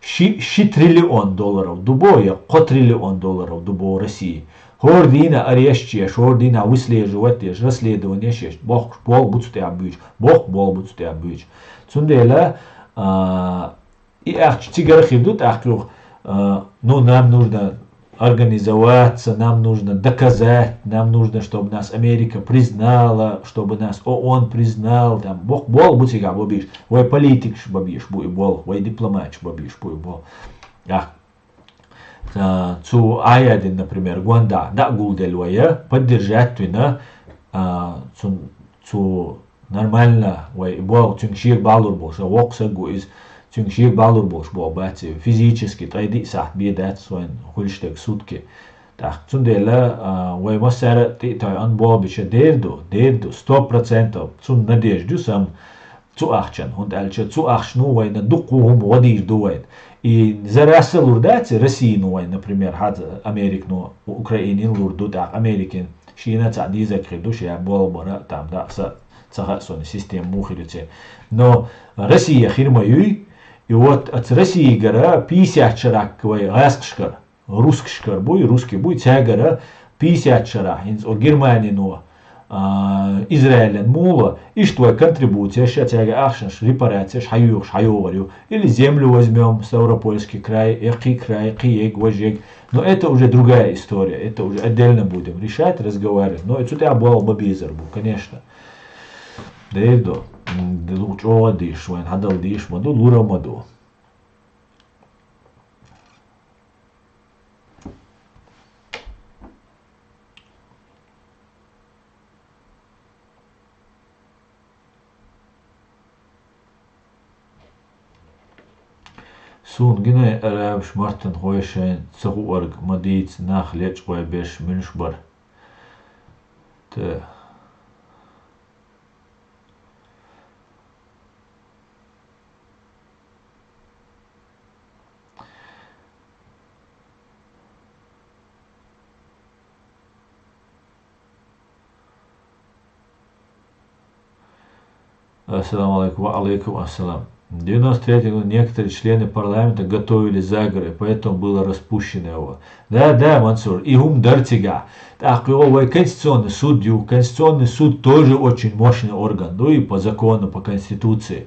ши, ши триллион долларов ду боху, я кхо триллион долларов ду боху России. ХӀора дийнахь арест еш, хӀора дийнахь выслеживать деш, расследование еш, бохкуш болу бу цу тӀехь буьйцуш, бохку болу бу цу тӀехь буьйцуш. Цундела, а, и ахча цигара хир ду тӀаккха юха, а, ну, нам нужно организоваться, нам нужно доказать, нам нужно, чтобы нас Америка признала, чтобы нас ООН признал, там, бохку болу бу цигахь бан безаш, вай политикаш бан безаш бу и болу, вай дипломаташ бан безаш бу и болу. Ах, а, цу Ӏаяйдина, например, гонда дӀа а гулделла вай, поддержать вина, а, цун, цу нормально вай и болу, цуьнга шега бахьалур болуш, воккха саг ву иза, цуьнга шега бахьалур болуш болу бац, физически ткъе диъ сахьт бен дац вайн хуьлуш дерг сутки. ТӀаккха цундела, а, вай массара а тӀе а тойъан болу бича дер ду, дер ду, сто процентов, цунна надежда ю сан, цу ахчан, хӀунда аьлча цу ахчано вайна дуккха хӀума гӀо дийр ду вайна. И зарасса лур дац Россияно вайна, например, хьаза Американо Украинина лур ду, тӀаккха Америкин шена цхьа дезарг хир ду, ша болу бара а, там, да, са, ца хаьа суна система муха хир ю церан. Но Россия хир ма юй, и вот оцу Россиягара пятьдесят шарахь вай гӀаскхашкара, русскашкара буй, русский буй, цаьргара пятьдесят шарахь, хӀинца о Германино, а, Израилан мула, иштта вай контрибуцияш, цаьрга ахчанаш, репарацияш хьайоьхуш, хьайогӀур ю. Или землю возьмём, Ставропольский край, я кхин край, кхин ег, важа ег. Но это уже другая история, это уже отдельно будем решать, разговаривать. Но и цу тӀехь болу бан безар бу, конечно. Дер ду, м, ду чӀогӀа дийш, вайн хьадала дийш ма ду, лура ма ду. Суна гинай арабаш, мартанхой, шайн ца хуург ма дийца, нах лечкъой беш муьлш бара. Тэ. Ассаламу алейкум. Ва алейкум ассалам. В девяносто третьем году некоторые члены парламента готовили заговор, и поэтому было распущено его. Да, да, Мансур, и хӀума дара цигахь. ТӀаккха йо, вай Конституционный суд ю. Конституционный суд тоже очень мощный орган, ну и по закону, по Конституции.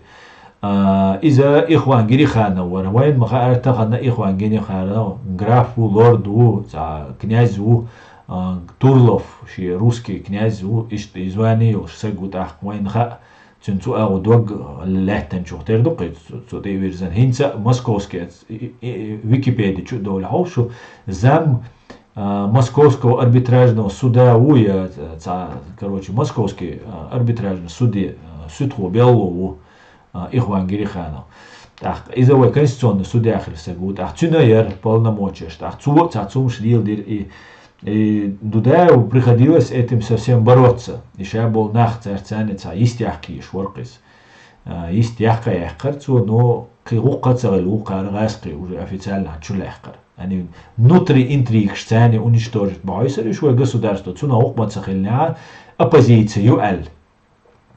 А, иза Ихван Гириханов вара. Вайна ма-хаара тахана Ихван Гириханов граф ву, лорд ву, цхьа князь ву, а, Турлов, шен русский князь ву, иштта и звание йолуш саг ву тӀаккха. Вайна хаьа, цуьнан цу агӀо дог лаьттанчух тера ду кхин цу, цу тӀе а вирзина. ХӀинца а московский, и, и, и, Википеди чу а довлий хьовсу, зам, а, Московского арбитражного суда ву, я, цхьа, короче, Московский, а, арбитражный суде, а, суьдхо белло ву, а, Ихван Гириханов. ТӀаккха иза вай конституционный судья хир саг ву. ТӀаккха цуьнан яра полномочеш. ТӀаккха цо а цхьа цумаш леладира и, и Дудаеву приходилось этим совсем бороться. И ша болу нах цаьрца цхьаьна цхьа йистехкийш вара кхиз. А, йист яккха яьккхара цо, но кхин гӀуккха а ца хилла ву кхара гӀаскхий уже официально чу лаьккхара. Они внутри интригаш царни уничтожить бахьуьйсар уьш вай государство, цунах гӀуккха ма ца хилла, оппозиция ю аьлла.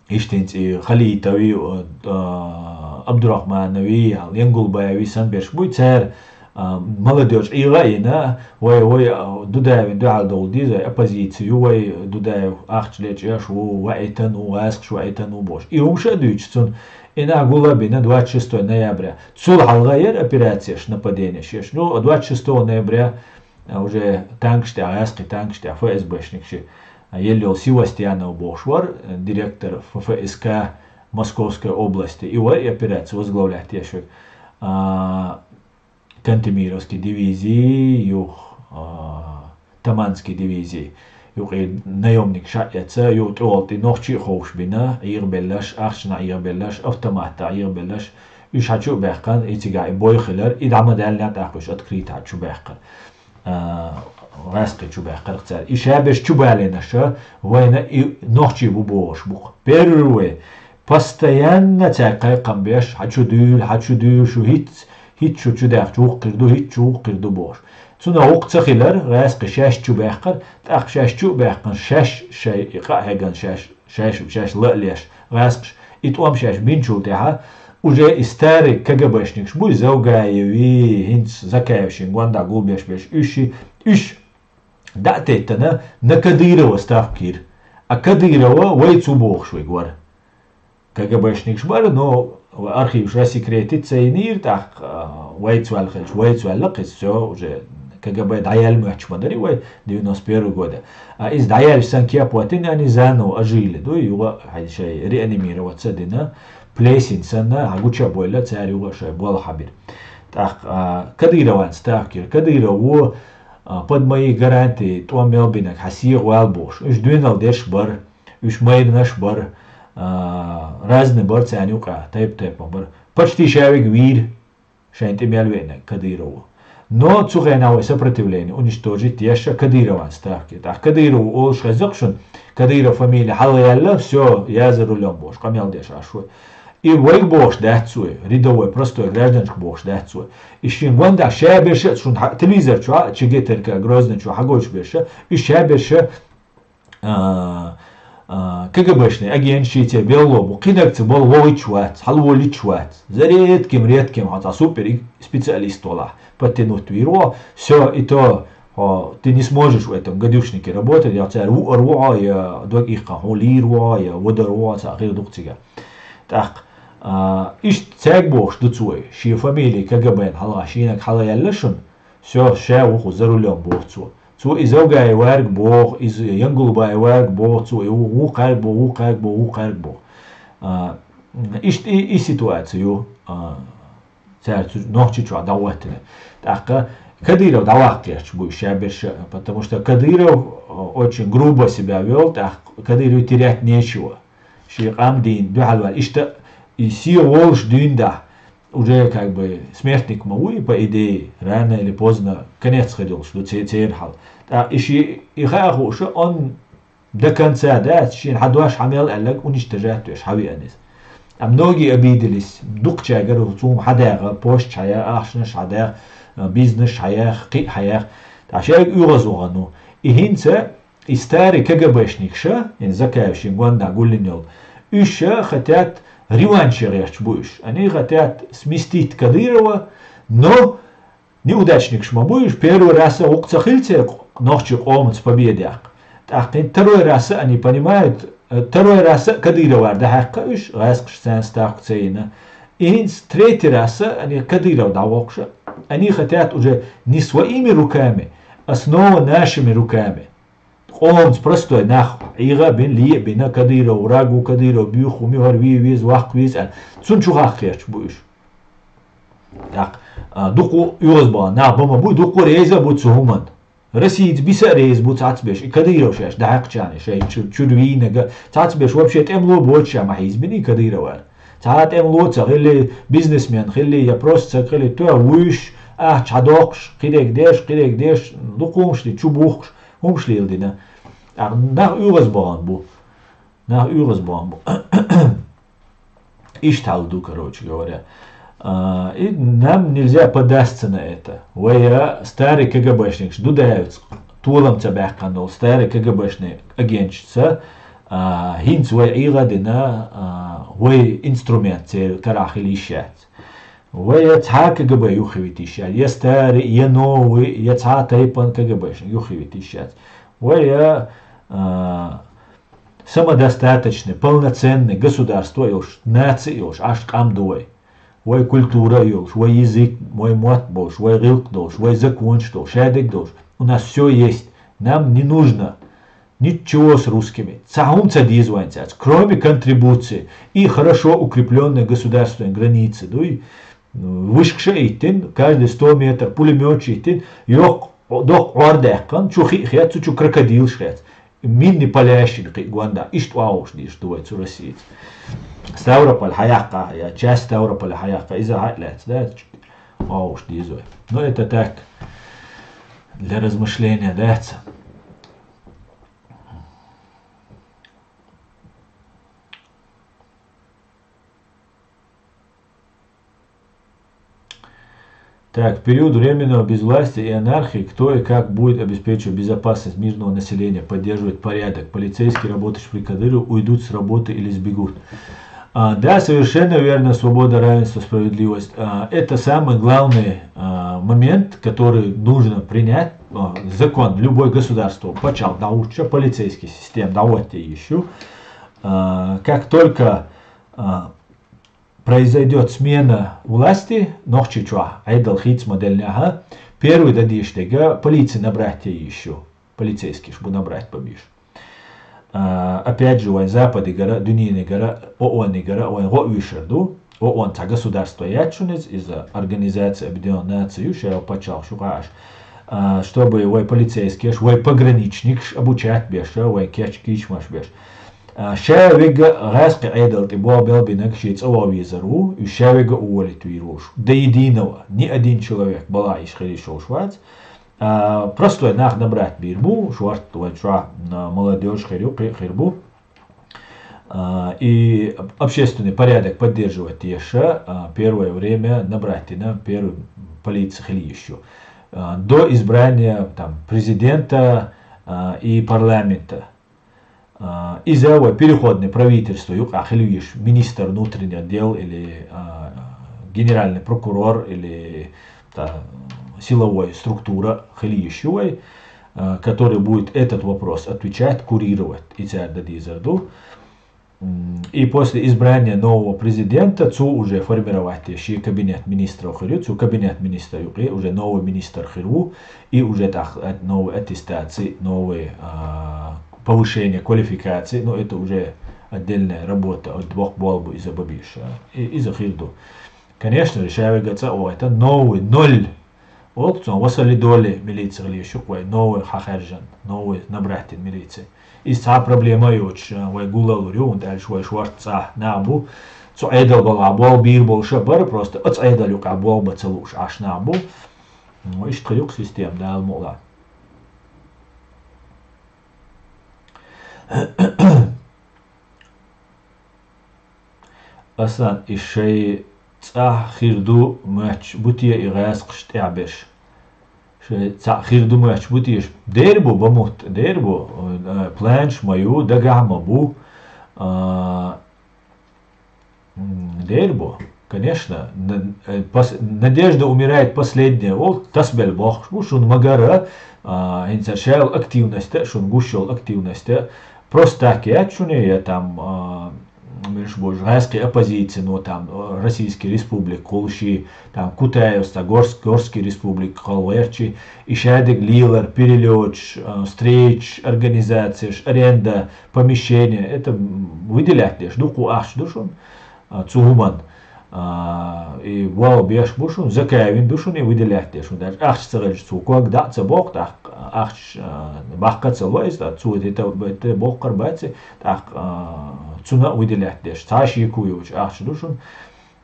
Иштта хӀинца и Халитови, а, Абдурахманови, Янгулбаеви санна берш буй, цара, а, молодёжь ӀийгӀа а йина, вай, вай, а, Дудаевна дуьхьал довла деза, оппозиция ю, вай Дудаев ахча лечкъош ву, ваийтан ву, гӀаскхаш ваийтан ву бохуш. И хӀумаш а дуьйцуш цунна, и нах гул а бина двадцать шестого ноября. Цул хьалха яра операцияш, нападенияш еш. Ну, двадцать шестого ноября, а, уже танкаш тӀехь, гӀаскхий танкаш тӀехь, ФСБшникаш, а, елла йолу Севастьянов бохуш вара, а, директор ФФСК Московской области. И вара и операция возглавлять еш верг. А, Кантемировский дивизии юха, а, Таманский дивизии. Юкъе наёмник шаъ эца, юкъе тӀехула тӀе нохчий а ховш бина, Ӏехабелларш, ахчанах Ӏехабелларш, автоматах Ӏехабелларш, уьш хьачу а баьккхина, и цигахь и бой хилар, и дӀа ма даьллинехь тӀаккха уьш открыто хьачу баьккхар. А, гӀаскхи чу баьккхарх цара. И шаберш чу балийна ша, вайна и нохчий бу бохуш бу-кх. Первый вай, постоянно цаьрга кхайкхам беш, хьачу дуьйла, хьачу дуьйла, шу хӀинцца, хӀинцца шу чу даьхча вукху хир ду, хӀинцца шу вукху хир ду бохуш. Цунах вукху ца хилар, гӀаскхи шаьш чу баьккхар, тӀаккха шаьш чу а баьккхина, шаьш шай и къа а хьегна шаьш, шаьш, шаьш ла а леш, гӀаскхаш, и тӀом шаьш бинчул тӀаьхьа, уже и старый КГБшникаш бу, и Завгаеви, хӀинца Закаевшин гондахь гулбеш берш, уьш, уьш дӀа а теттина, на Кадырова ставка йира. А Кадырова вайца ву бохуш верг вара. КГБшникаш бара, но архиваш рассекретить ца йинера, тӀаккха, а, вайца ваьлла хилча, вайца ваьлла кхуза, всё, уже КГБ дӀаяьлла моьттуш ма дарий вай, девяносто первый года. А иза дӀаяьлча санна кеп а ваьттина, они заново ожили, ду, юха а хьайн шайн реанимироваться а дина, плесень санна, хьан гуча а бойла, цара юха а шайн болх хьабира. ТӀаккха, а, Кадырованца ставка йира. Кадыров ву, а, под мои гарантии, тӀом мел бинарг, хьан сиха вала бохуш. Уьш дуьйна дерш бара, уьш майранаш бара, а, разный бара царна юкъахь, тайп-тайпана бара. Почти ша верг вийра, шайна тӀе мел веанарг Кадыров ву. Но цу хенахь вай сопротивление уничтожить еш а Кадырованца ставка йира. ТӀаккха Кадыров ву олуш хезна-кх шуна, Кадыров фамилия хьалаяьлла, всё, я за рулём бохуш, къамел деш Ӏаш ву. И вайга бохуш дац вай, рядовой, простой гражданашка бохуш дац вай. И шен гондахь шаберш а шуна хьа-, телевизор чохь а, ЧГТРК Грозный чохь хьагойтуш берш а, и шаберш а, а, а, КГБшный агенташ, шеца белло бу, кхинагца болу вогӀуьйтуш вац, хьалаволуьйтуш вац. За редким, редким хьо цхьа супер и-, специалист валахь, подтянуть вийр ву, всё, и то, хьо, ты не сможешь в этом гадюшнике работать, я цара вуар ву хьо, я дог иккхина хьуна лийр ву хьо, я вадар ву хьо, цхьа хир ду-кх цигахь. ТӀаккха, а, иштта цаьрга бохуш ду цо, шен фамилия КГБ-н хьалха шийнарг хьалаяьлла шуна, всё, ша ву-кх за рулём боху цо. Цо и Завгаеварг боху, иза Янгулбаеварг боху, цо и ву-, вукхарг боху, вукхарг боху, вукхарг боху. А, иштта и, и ситуация ю, а, цара цу Нохчийчохь дӀахӀоттийна. ТӀаккха Кадыров дӀаваккха гӀерташ бу уьш шаберш а, потому что Кадыров, а, очень грубо себя вёл, тӀаккха Кадырову терять нечего. Шен къам дийна дуьхьал ваьлла. Иштта и сиха волуш дуьйна дахь, уже как бы смертник ма вуй, по идее, рано или поздно конец хир йолуш ду це-, церан хьал. ТӀаккха и ши-, и хаа хууш, он до конца дац, шена хьан дош хьан мел аьлларг уничтожать веш хьан веана иза. А многие обиделись, дукхачаьргара цунна хьан дагӀа, пост хьан яха, ахчанаш хьан дагӀа, бизнес хьан яха, кхин а хьан яха. ТӀаккха шайга оьгӀаз вахана ву. И хӀинца и старый КГБшникаш, и Закаевшин гондахь гулйина йолу, уьш хотят реванш гӀерташ бу уьш. Они хотят сместить Кадырова, но неудачникаш ма бу уьш, первый раз а вукху ца хилла церан нохчийн къомаца победа яккха. ТӀаккха и второй раз а они понимают, э, второй раз а Кадыровра дӀахьаькхна уьш, гӀаскхаша царна ставка ца йина. И хӀинца третий раз а они Кадыров дӀавоккхуш, они хотят уже не своими руками, а снова нашими руками. Къомаца простой нах ӀийгӀа а бина, ле а бина, Кадыров враг ву, Кадыров буьйху ву, муьхьар вийна веза, ваккха веза аьлла. Цунна чу хахка гӀерташ бу уьш. ТӀаккха, а, дукха оьгӀаз бахана нах бан ма бу, дукха реза а бу цу хӀуманна. Россица биса а реза бу цхьацца берш, и Кадыров шаьш дӀахьаькхчарна, шайн чу-, чуьра вийнарг а, цхьацца берш вообще тӀемало боцуш а ма хьийзабина и Кадыровра. Цхьа а тӀемало ца хилли, бизнесмен хилли, я просто ца хилли, тоьа вуьйш, ахча хьадоккхуш, кхидерг деш, кхидерг деш, дукха хӀумаш ди, чу бухкуш, хӀумаш леладина. ТӀаккха нах оьгӀаз бахана бу. Нах оьгӀаз бахана бу. Иштта хьал ду, короче говоря. А, и нам нельзя поддастся на это. Вай, а, старый КГБшникаш ду даьвца, толам ца баьккхина долу старый КГБшный агенташца, а, хӀинца вай ӀийгӀа а дина, а, вай инструмент церан карахь хила йиш яц. Вай я цхьа КГБ юххе вита йиш яц, я старый, я новый, я цхьа тайпана КГБшник юххе вита йиш яц. Вай я, а, самодостаточный, полноценный государство а йолуш, наци а йолуш, Ӏаш къам ду вай. Вай культура а йолуш, вай язык, вай мотт болуш, вай гӀиллакх долуш, вай законаш долуш, шадерг долуш. У нас всё есть. Нам не нужно ничего с русскими. Цхьа хӀума ца деза вайна цаьрца, кроме контрибуции и хорошо укреплённой государственной границы. Дуй, вышкаш а йиттина, каждый сто метр пулемёташ йиттина, йоккха, доккха Ӏор даьккхина, чу хи а хецна, цу чу крокодилаш хецна. Минни Полящик кхы гонда, иштта оагӀуш дезаш ду вай цу Россица. Ставрополь хьаяккха, я часть Ставрополя хьаяккха, иза хьа а лаьцна, да, оагӀуш деза вай. Но это так, для размышления, да, ца. Так, в период временного безвластия и анархии кто и как будет обеспечивать безопасность мирного населения, поддерживать порядок? Полицейские, работающие при Кадырове, уйдут с работы или сбегут? А, да, совершенно верно, свобода, равенство, справедливость. А, это самый главный а, момент, который нужно принять. А, закон, любой государство, пачалх дӀахьоча, полицейский система дӀахьоча ещё. А, как только а, произойдёт смена власти, нохчийчохь Ӏедал хийцамаделлехь, первый дан дезаш дерг полици набрать е еза шу, полицейскийш бу набрать бан безаш. А, опять же, вайн Западагара, дуьненагара, ООН-агара вайн гӀо а вуьйшур ду. ООН цхьа государство яц шуна иза, иза Организация Объединённых Наций ю, ша пачалх шу къааш. А, чтобы вай полицейскийш, вай пограничникаш обучать беш, вай кечкийчмаш беш. А, ша вега гӀаскхи Ӏедал тӀе болх бел бинарг шен цӀа ваха везар ву, уьш ша вега уволить вийр волуш. До единого, ни один человек балахь йиш хир йиш йолуш вац. А, простой нах набрать бийр бу, шорта вайн чохь, а, молодёжь хир ю, кхин а хир бу. А, и общественный порядок поддерживать деш, а, первое время набрать дина, первый полиция хила йиш ю. А, до избрания, там, президента, а, и парламента. А, иза вай переходный правительство юкъахь хила везаш, министр внутренних дел или, а, генеральный прокурор или, та, силовой структура хила йиш ю вай, а, который будет этот вопрос отвечать, курировать, и цара дан дезар ду. М, и после избрания нового президента цо уже формировать деш шен кабинет министров хир ю, цо кабинет министров юкъе уже новый министр хир ву, и уже тӀаккха новые аттестации, новые, а, повышение квалификации, ну, это уже отдельная работа, от двух болх бу иза бан безаш, а, и иза хир ду. Конечно же, ша вега цӀа а вахийта, новый, ноль. Оццул васалли доли милиция хила йиш ю-кх вай, новый хьахаьржина, новый набрать дина милиция. Иза цхьа а проблема а йоцуш, вай гуллалур ю, хӀунда аьлча вай шорта цӀахь нах бу. Цу Ӏедал балахь болх бийр болуш а бара, просто оцу Ӏедал юкъахь болх бан ца лууш Ӏаш нах бу. Ну, иштта хир ю-кх система, Дала мукъ лахь. Асан, и шайн цӀахь хир ду моьттуш бу те и гӀаскхаш тӀаьхьаберш? Шайн цхьаъ хир ду моьттуш бу те? Дера бу, бан мутта, дера бу. Э, планаш ма ю, дагахь ма бу. А, м, дера бу, конечно. Н-, э, пос-, надежда умирает последняя, олу, тасабелла бохкуш бу шуна, магара, а, хӀинца шайла активность а, шуна гуш йолу активность а, просто так яц шуна, я там, а, муьлш бу гӀаскхи оппозицино, там, э, Российский Республика хуьлуш, там, Кутаевс, там, Горс-, Горский Республика кхалла гӀерташ, и шадерг лелар, перелёташ, э, встречаш, организацеш, аренда, помещение, это, м, выделять деш, дукха ахча ду шуна, а, цу хӀуманна. А, и вал беш бу шуна, закаьвина ду шуна и выделять деш. ХӀунда аьлча ахча ца хилча, цо ког дӀа а ца боху, тӀаккха ахча, а, баккха а ца ло иза, тӀаккха цо это, это боккхур бац, тӀаккха, а, цунна а выделять деш. Цхьа а шеко йоцуш ахча ду шуна.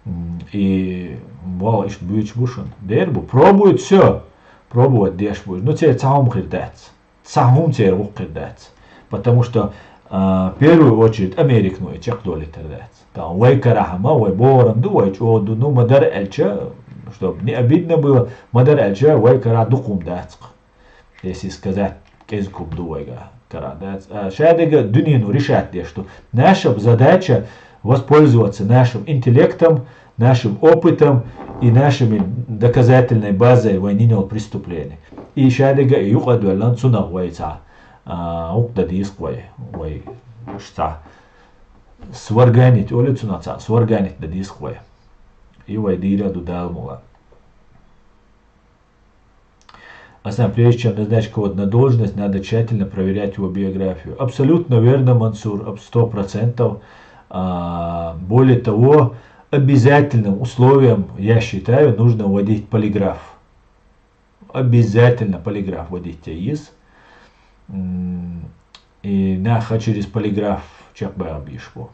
М, и вал иштта буьйцуш бу шуна. Дера бу, пробует всё. Пробовать деш бу. Ну, церан цхьа хӀума хир дац. Цхьа хӀума церан гӀуллакх хир дац. Потому что, а, в первую очередь, Американо и чекхдолуьйтур дац. Там вай карахь ма, вай бохург ду, вай чӀогӀа ду, ну, ма-дарра аьлча, чтобы не обидно было, ма-дарра аьлча, вай карахь дукха хӀума дац-кх. Если сказать, кӀезиг хӀума ду вайга карахь дац. А, шадерг дуьнено решать деш ду. Наша задача воспользоваться нашим интеллектом, нашим опытом и нашими доказательной базой вайн йина йолу преступлени. И шадерг а юкъа а доьллина, цунах вай цхьа, а, гӀуллакх дан деза-кх вай, вай цхьа сварганить, олу цунах цхьа, сварганить дан деза-кх вай. И вай дийр а ду, Дала мукъ лахь. Асан, прежде чем назначить кого-то на должность, надо тщательно проверять его биографию. Абсолютно верно, Мансур, аб-, сто процентов. А, более того, обязательным условием, я считаю, нужно вводить полиграф. Обязательно полиграф вводить еза. М, И нах через полиграф чекхбаьха бийш бу.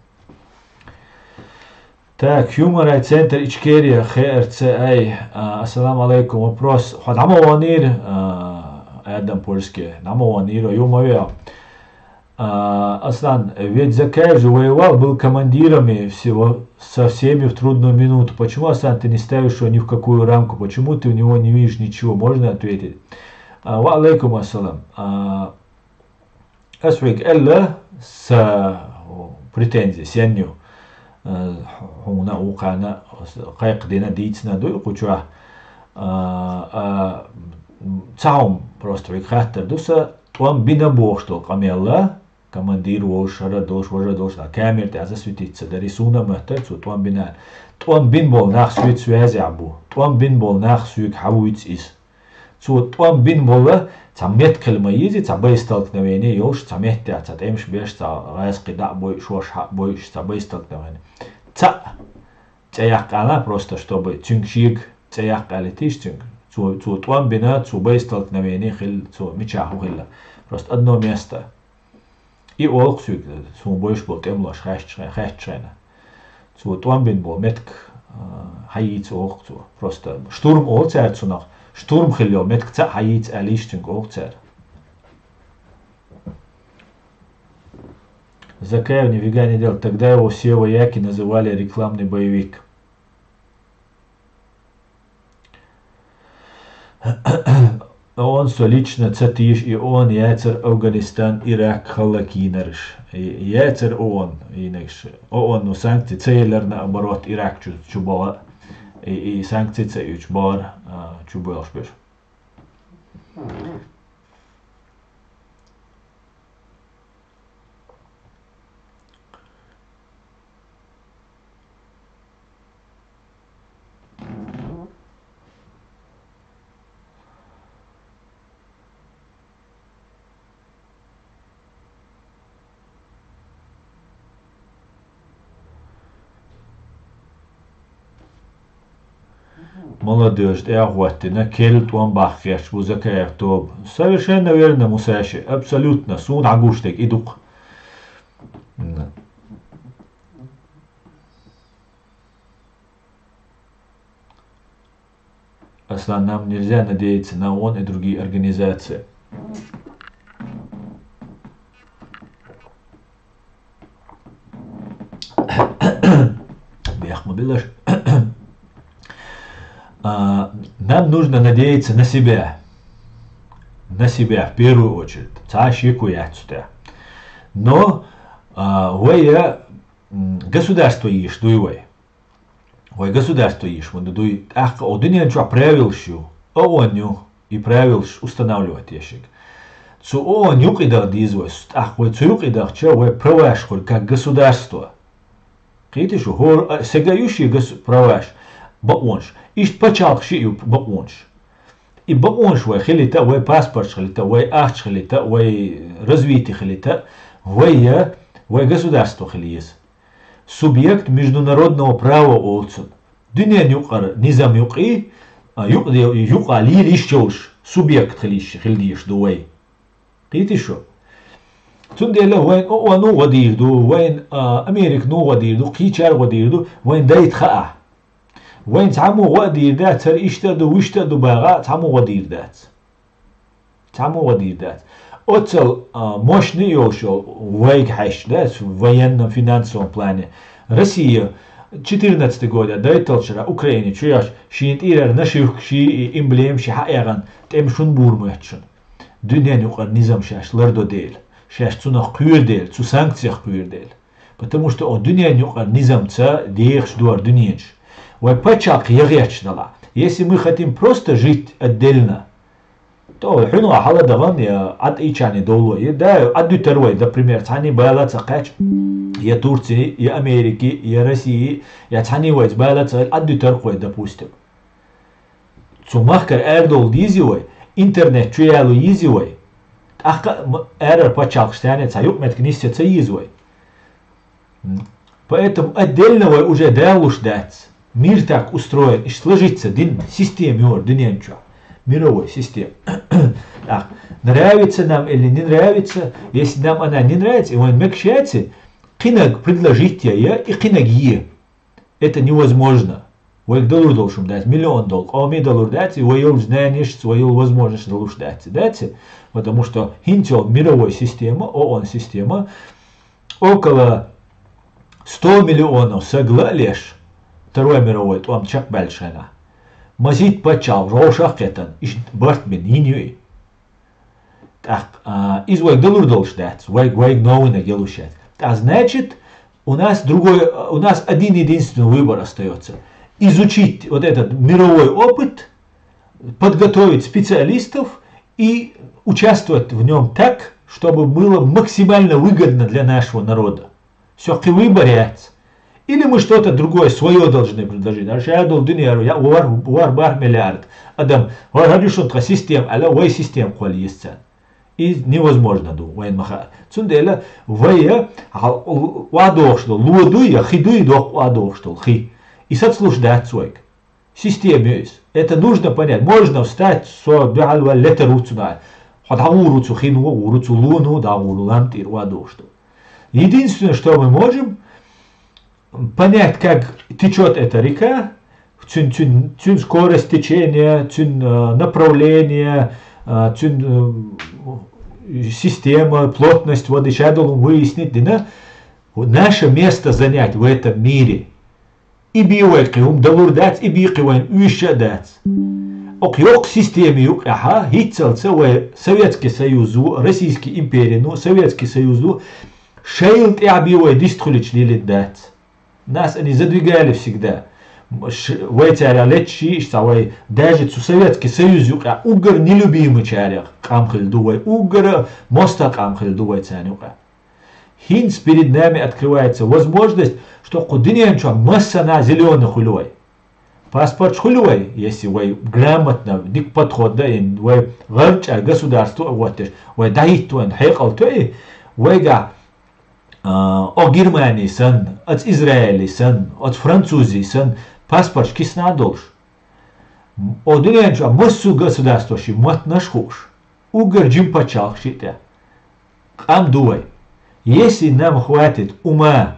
Так, Human Rights Center Ичкерия, Х Р Ц А. А, ассаламу алейкум. Вопрос. Хьо дӀа ма ванийра, а, Адам Польский, дӀа ма ванийра, ю ма веа. А, Аслан, ведь Закаев же воевал, был командирами всего, со всеми в трудную минуту. Почему, Аслан, ты не ставишь его ни в какую рамку? Почему ты у него не видишь ничего? Можно ответить? А, ва алейкум ассалам. А, Ас хьоьга аьлла, са претензи сен ю, э, хьуна, вукхана кхайкхадина, дийцина ду и кху чохь. А, а, цхьа хӀума просто хьоьга хаттар ду, са тӀом бина бохуш долу къамелла, командир волуш, хӀара долуш, важа долуш, а камера тӀехь засветиться дарий, суна а моьттара цо тӀом бина. ТӀом бина болу нах соьца связехь бу. ТӀом бина болу нах соьга хьан вуьйцу иза? Цо тӀом бина болу цхьа меттиг хила ма еза, цхьа боестолкновение йолуш, цхьа меттехь, цхьа тӀемаш беш, цхьа гӀазкхи дӀа а бойуш, шош хьа а бойуш, цхьа боестолкновение. Цхьаъ цӀе яккха ала просто, чтобы цуьнга шега цӀе яккха алийтийша цуьнга. Цо, цо тӀом бина, цо боестолкновение хилла, цо мичахь хӀу хилла. Просто одно место. И олу-кх соьга, суна бойуш болу тӀемалош хаьттича хе-, хаьттича хенахь. Цо тӀом бина болу меттиг, а, хьан йийца олу-кх цо. Просто штурм олу цара цунах, штурм хилла йолу меттиг цхьаъ хьан йийца аьлла йиш цуьнга олу цара. Закаев нифига не делал, тогда его все вояки называли рекламный боевик. ООН со лично ца тийша, и ООН яцара Афганистан, Ирак хӀаллакйинарш. И яцара ООН йинарш. ООН-о санкци ца еллар, наоборот, Ирак чу, чу бала. И, и санкци ца оьцуш бара, а, чу боьлхуш берш. Молодёжь тӀе а хӀоттийна, керла тӀом баккха гӀерташ бу Закаев тоба. Совершенно верно, Мусаши, абсолютно, суна хьан гуш дерг и ду-кх. Аслан, нам нельзя надеяться на ООН и другие организации. Бехк ма билаш. А, нам нужно надеяться на себя. На себя, в первую очередь. Цхьа а шеко яц цу тӀехь. Но, а, вай, м, государство йиш дуй вай. Вай государство йиш ма ду дуй. ТӀаккха о дуьнен чохь правилаш ю. ООН ю. И правилаш устанавливать еш ерг. Цу ООН юкъа даха деза вай. ТӀаккха вай цу юкъа дахча, вай праваш хуьлу как государство. Кхетий шу, хӀора, а, сега ю шен гос-, праваш, бакъонаш. Иштта пачхьалкхаш а ю бакъонаш. И бакъонаш вай хилийта, вай паспорташ хилийта, вай ахча хилийта, вай развити хилийта, вай я, вай государство хила еза. Субъект международного права олу цунна. Дуьнен юкъара низам юкъий, а, юкъ-, юкъа лийла йиш йолуш субъект хила йиш, хила дезаш ду вай. Кхетий шу? Цундела вайн ООН-у гӀо дийр ду, вайн, а, Американо гӀо дийр ду, кхечара гӀо дийр ду, вайн дайта хаа. Вайн цхьаммо гӀо а дийр дац, хӀара иштта а ду, вуьшта а ду баха, цхьаммо гӀо дийр дац. Цхьаммо гӀо дийр дац. Оццал, а, мощный йолуш йолу вайга хьаьжча, да, в военном, финансовом плане. Россия четырнадцатый года дайталчара Украине чу яхаш, шен тӀера нашивка, ши эмблема, ши хьаэгӀан тӀем шун бур моьтту шуна. Дуьнен юкъара низам шаьш лардо дела, шаьш цунах кхоьру дела, цу санкциях кхоьру дела. Потому что о дуьнен юкъара низамца дехаш дора дуьненаш. Вай пачхьалкх яхеташ дала. Если мы хотим просто жить отдельно, то хьуьнга хьала дахана я Ӏад ичани довло и, да, Ӏад дуьтар вай, например, цхьанний бала ца кхаьча, я Турции, я Америки, я России, я цхьанний вайца бала ца Ӏад дуьтар вай, допустим. Цу махкара арадовла дийзи вай, интернет чу яло йийзи вай, тӀаккха а м-, арара пачхьалкхаш царна цхьа юкъаметтиг нисъя ца йийзи вай. М. Поэтому отдельно вай уже далуш дац. Мир так устроен, иштта сложиться дин, система йора дуьнен чохь. Мировой система. Так. Нравится нам или не нравится, если нам она не нравится, и вайна мегаш яц, кхинага предложить е, и кхинага е. Это невозможно. Вайга далур долуш ма дац, миллион долу къоме далур дац, и вай йолчу знанешца, вай йолу возможностьца далуш дац, дац? Потому что хӀинца йолу мировой система, ООН система, около сто миллионов саг ла а леш, Второй мировой тӀом чекхбаьллачу хенахь, масийтта пачхьалкх вовшах а кхетта, иштта барт бина йина ю и. ТӀаккха, а, иза вайга далур долуш дац, вайга, вайга новинаг ялуш яц. ТӀаккха, значит, у нас другой, у нас один единственный выбор остаётся. Изучить вот этот мировой опыт, подготовить специалистов и участвовать в нём так, чтобы было максимально выгодно для нашего народа. Всё, кхин выбор яц. Или мы что-то другое, своё должны предложить. Аша долу дуьненара я вар, вар барх миллиард адам, вар хӀара ю шуна тхан система, аьлла, вай система кхолла еза царна. И невозможно ду, вайна ма хаьа. Цундела вай я, хьал, охьадохуш долу ло дуй, я хи дуй, доккха охьадохуш долу хи. И сацалуш дац вайга. Система ю иза. Это нужно понять. Можно встать, со дуьхьал ваьлла летар ву цунах. Хьо дӀагӀур ву цу хино, гӀур ву цу лоно, дӀагӀур ву лам тӀера охьадохуш долу. Единственное, что мы можем, понять, как течёт эта река, цуьн, цуьн, цуьн скорость течения, цуьн, э, направление, э, цуьн, э, система, плотность воды, ша долу выяснить дина, наше место занять в этом мире. И бен вай кхин хӀума далур дац, и бен кхин вайна уьш а дац. Окху йоккха система юкъахь, хӀинццалца вай Советский Союз ву, Российский империя ву, Советский Союз ву, шайла тӀехь бен вай дистхуьлуьйтуш лелийна дац. Нас они задвигали всегда. Ш-, вай царах летчи, иштта вай даже цу Советский Союз юкъахь уггар нелюбимый чарех къам хилла ду вай, уггар мостагӀа къам хилла ду вай царна юкъахь. ХӀинца перед нами открывается возможность, что кху дуьнен чохь массанхьа зелёный хуьлу вай. Паспорт хуьлу вай, если вай грамотно, дика подход даийна, вай гӀарчӀа государство а гӀоттеш, вай дӀахӀитта вайна хьекъал тоьи, вайгахь, а, о Германии санна, оцу Израиле санна, оцу Французии санна, паспорташ киснахь а долуш. О дуьнен чохь массо а государствоший маттанаш а хууш, уггар жима пачхьалкх шиъ тӀе. Къам ду вай. Если нам хватит ума,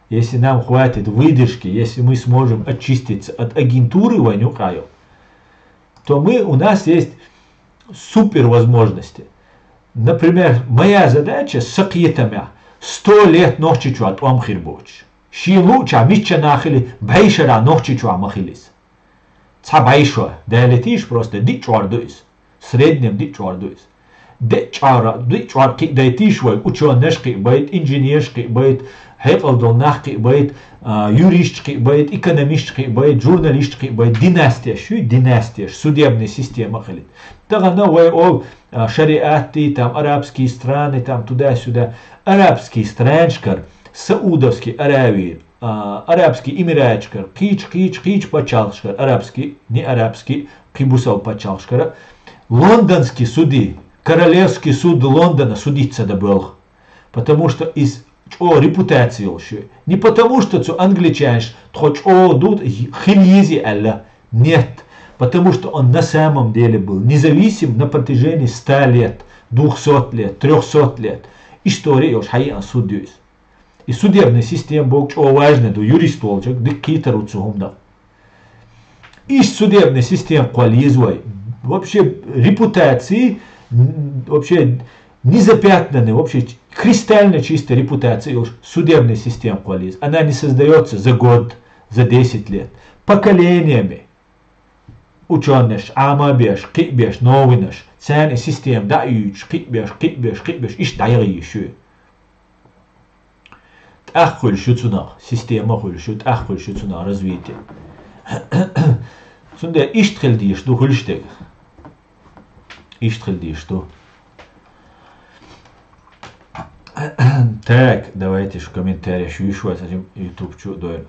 если нам хватит выдержки, если мы сможем очиститься от агентуры вайн юкъа йолу, то мы, у нас есть супер возможности. Например, моя задача са кхетамехь сто лет Нохчийчохь тӀом хир боцуш. Шен луучахь мичча нах хили, бӀешарахь Нохчийчохь ма хили иза. Цхьа бӀешо, далийтийша просто диъ чкъор ду иза. Среднем диъ чкъор ду иза. Деъ чкъор, диъ чкъор кхиъ дайтийша вай, учёныш кхиъ байта, инженерш кхиъ байта, хьекъал долу нах кхиъ байта, а, юристаш кхиъ байта, экономисташ кхиъ байта, журналисташ кхиъ байта, династеш ю, династеш, судебная система а хилийта. Тахана вай олу, а, шариатти, там, арабские страны, там, туда-сюда. Арабские странашкара, Саудовский Аравия, а, Арабский Эмираташкара, кхечу, кхечу, кхечу пачхьалкхашкара, арабский, не арабский, кхин бусалба пачхьалкхашкара, лондонский суди, Королевский суд Лондона судить ца дан боьлху. Потому что иза чӀогӀа репутация йолуш ю. Не потому, что цу англичанаш тхо чӀогӀа ду, хила еза аьлла. Нет. Потому что он на самом деле был независим на протяжении ста лет, двухсот лет, трёхсот лет. История йолуш хьаеана суд ю иза. И судебная система боху чӀогӀа важна ду, юрист волчуьнга дика кхетар ву цу хӀуманах. Иштта судебная система кхолла еза вай. Вообще репутации, м, вообще незапятнанная, вообще кристально чистая репутация йолуш судебная система кхолла еза. Она не создаётся за год, за десять лет. Поколениями. Учёныш, Ӏама а беш, кхиъ беш, новинаш, царна и система дӀа а юьйцуш, кхиъ беш, кхиъ беш, кхиъ беш, иштта дӀаяхьа йиш ю. ТӀаккха хуьлуш ю цунах, система хуьлуш ю, тӀаккха хуьлуш ю цунах развитие. Цундела иштта хила дезаш ду хуьлуш дерг. Иштта хила дезаш ду. Так, давайте шу комментарий шу йиш вац YouTube чу а дойла.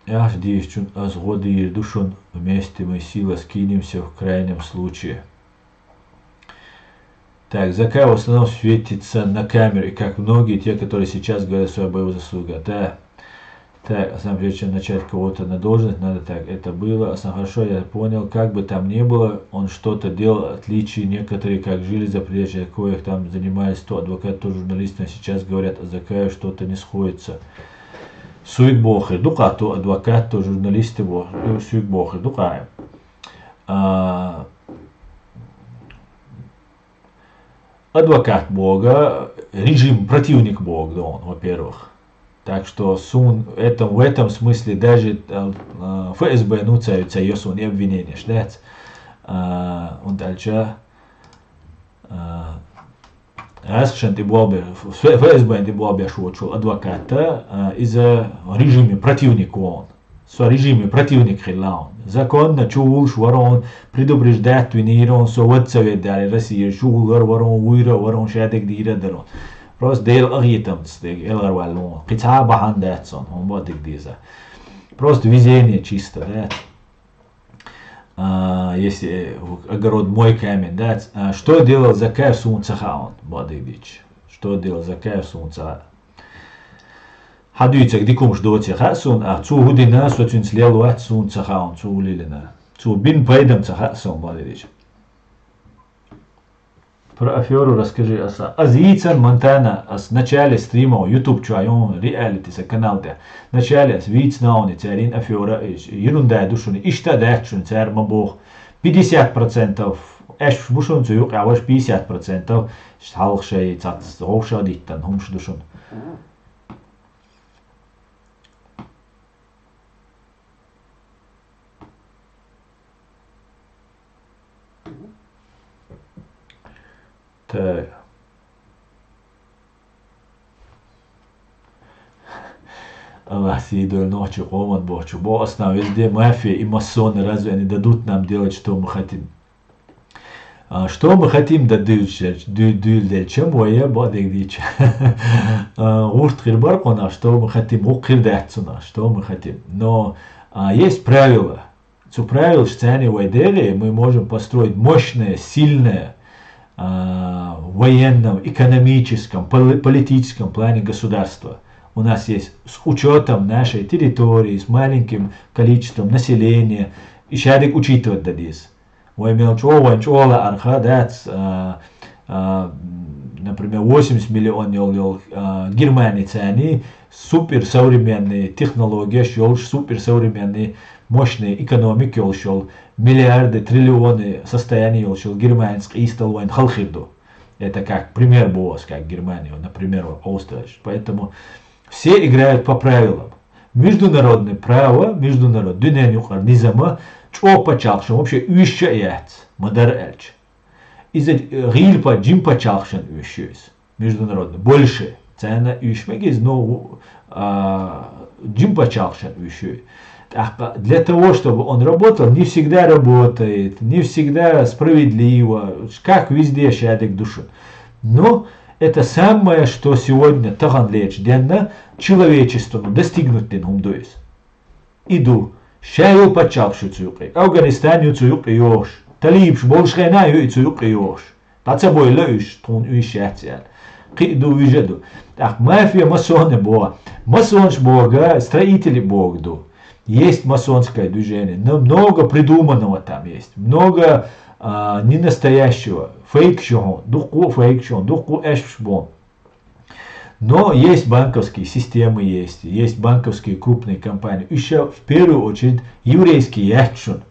Ахь дийшчун ас гӀо дийр ду шуна, вместе мы силы скинемся в крайнем случае. Так, Закаев в основном светится на камеру, и как многие те, которые сейчас говорят о своей боевой заслуге. Да. Так, а сам прежде чем начать кого-то на должность, надо так, это было, а сам хорошо, я понял, как бы там ни было, он что-то делал, отличие некоторые как жили за плечи, кое там занимались, то адвокат, то журналистом, сейчас говорят о Закаеве, что-то не сходится. Суик бохы, дукъа то адвокат, то журналисты бо, суик бохы, дукъа. А, адвокат бога, режим противник бога, да он, во-первых. Так что сун, это, в этом смысле даже э, э, Ф С Б ну цаюца ёсун и обвинение ждать. А, он дальше. А, Расшан ти болбе, Ф С Б ти болбе шучул адвоката, а, из-за режиме противник он. Со режиме противник хилаун. Законно чувулш ворон, предупреждать винирон, со вот совет дали России, чувул ворон, уйра ворон, шадек дира дарон. Просто дел агитам стег, элгар валон. Кица бахан датсон, он бодик диза. Просто везение чисто, да. А, если огород мой камень, да. А, что делал Закаев сунца хаун, бодик дич? Что делал Закаев сунца? Хадуйцаг дикумш доци хасун, а цу худина социн слелуат сунца хаун, цу улилина. Цу бин пайдам ца хасун, бодик дич. Про аферу расскажи, аса. Азийцан Монтана, ас в начале стрима, YouTube чуайон, реалити са канал де. В начале ас виц науни царин афера, ерунда душуни, ишта датшун цар ма бох. Пятьдесят процентов, эш бушун цу юк аваш пятьдесят процентов, шалх шей цац, гошал диттан, хумш душун. Так. Аллах сидуэл ночи коман бочу. Бо основном везде мафия и масоны, разве они дадут нам делать, что мы хотим? А, что мы хотим да дюльдельчем, вая бодик дич. Гурт хирбар кона, что мы хотим, гук хирдатсуна, что мы хотим. Но а, есть правила. Цу правил штани вайдере мы можем построить мощное, сильное а, в военном, экономическом, поли- политическом плане государство. У нас есть с учетом нашей территории, с маленьким количеством населения, и шадик учитывать дадис. Вай мелчо, вай чола арха, that's, а, а, например, восемьдесят миллион йол йол а, Германии цани, супер современные технологии йол, супер современные мощные экономики йол, миллиарды, триллионы состояние йол, Германец кристал вайн халхирду. Это как пример бос, как Германия, например, Австрия. Поэтому все играют по правилам. Международное право, международ, дунен юкъар низама, чо пачалхшан вообще уйша яц, мадар эльч. Из-за гил по джим пачалхшан уйшуз. Международный, больше. Цена уйш мегиз, но а, джим пачалхшан уйшуй. Так, для того, чтобы он работал, не всегда работает, не всегда справедливо, как везде шадик душун. Но это самое, что сегодня тахан лечь денно человечеству достигнуть ден хумдуис. Иду, шайу пачалхшу цу юкъи, Афганистан ю цу юкъи йош, талибш болш хена ю цу юкъи йош. Таца бойла уйш, тун уйш яц ял. Киду вижеду. Так, мафия масоне бо. Масонш бога, строители бог ду. Есть масонское движение, но много придуманного там есть. Много а, не настоящего. Фейк шо, духу фейк шо, духу эшш бон. Но есть банковские системы, есть, есть банковские крупные компании. Еще в первую очередь еврейские яхшун.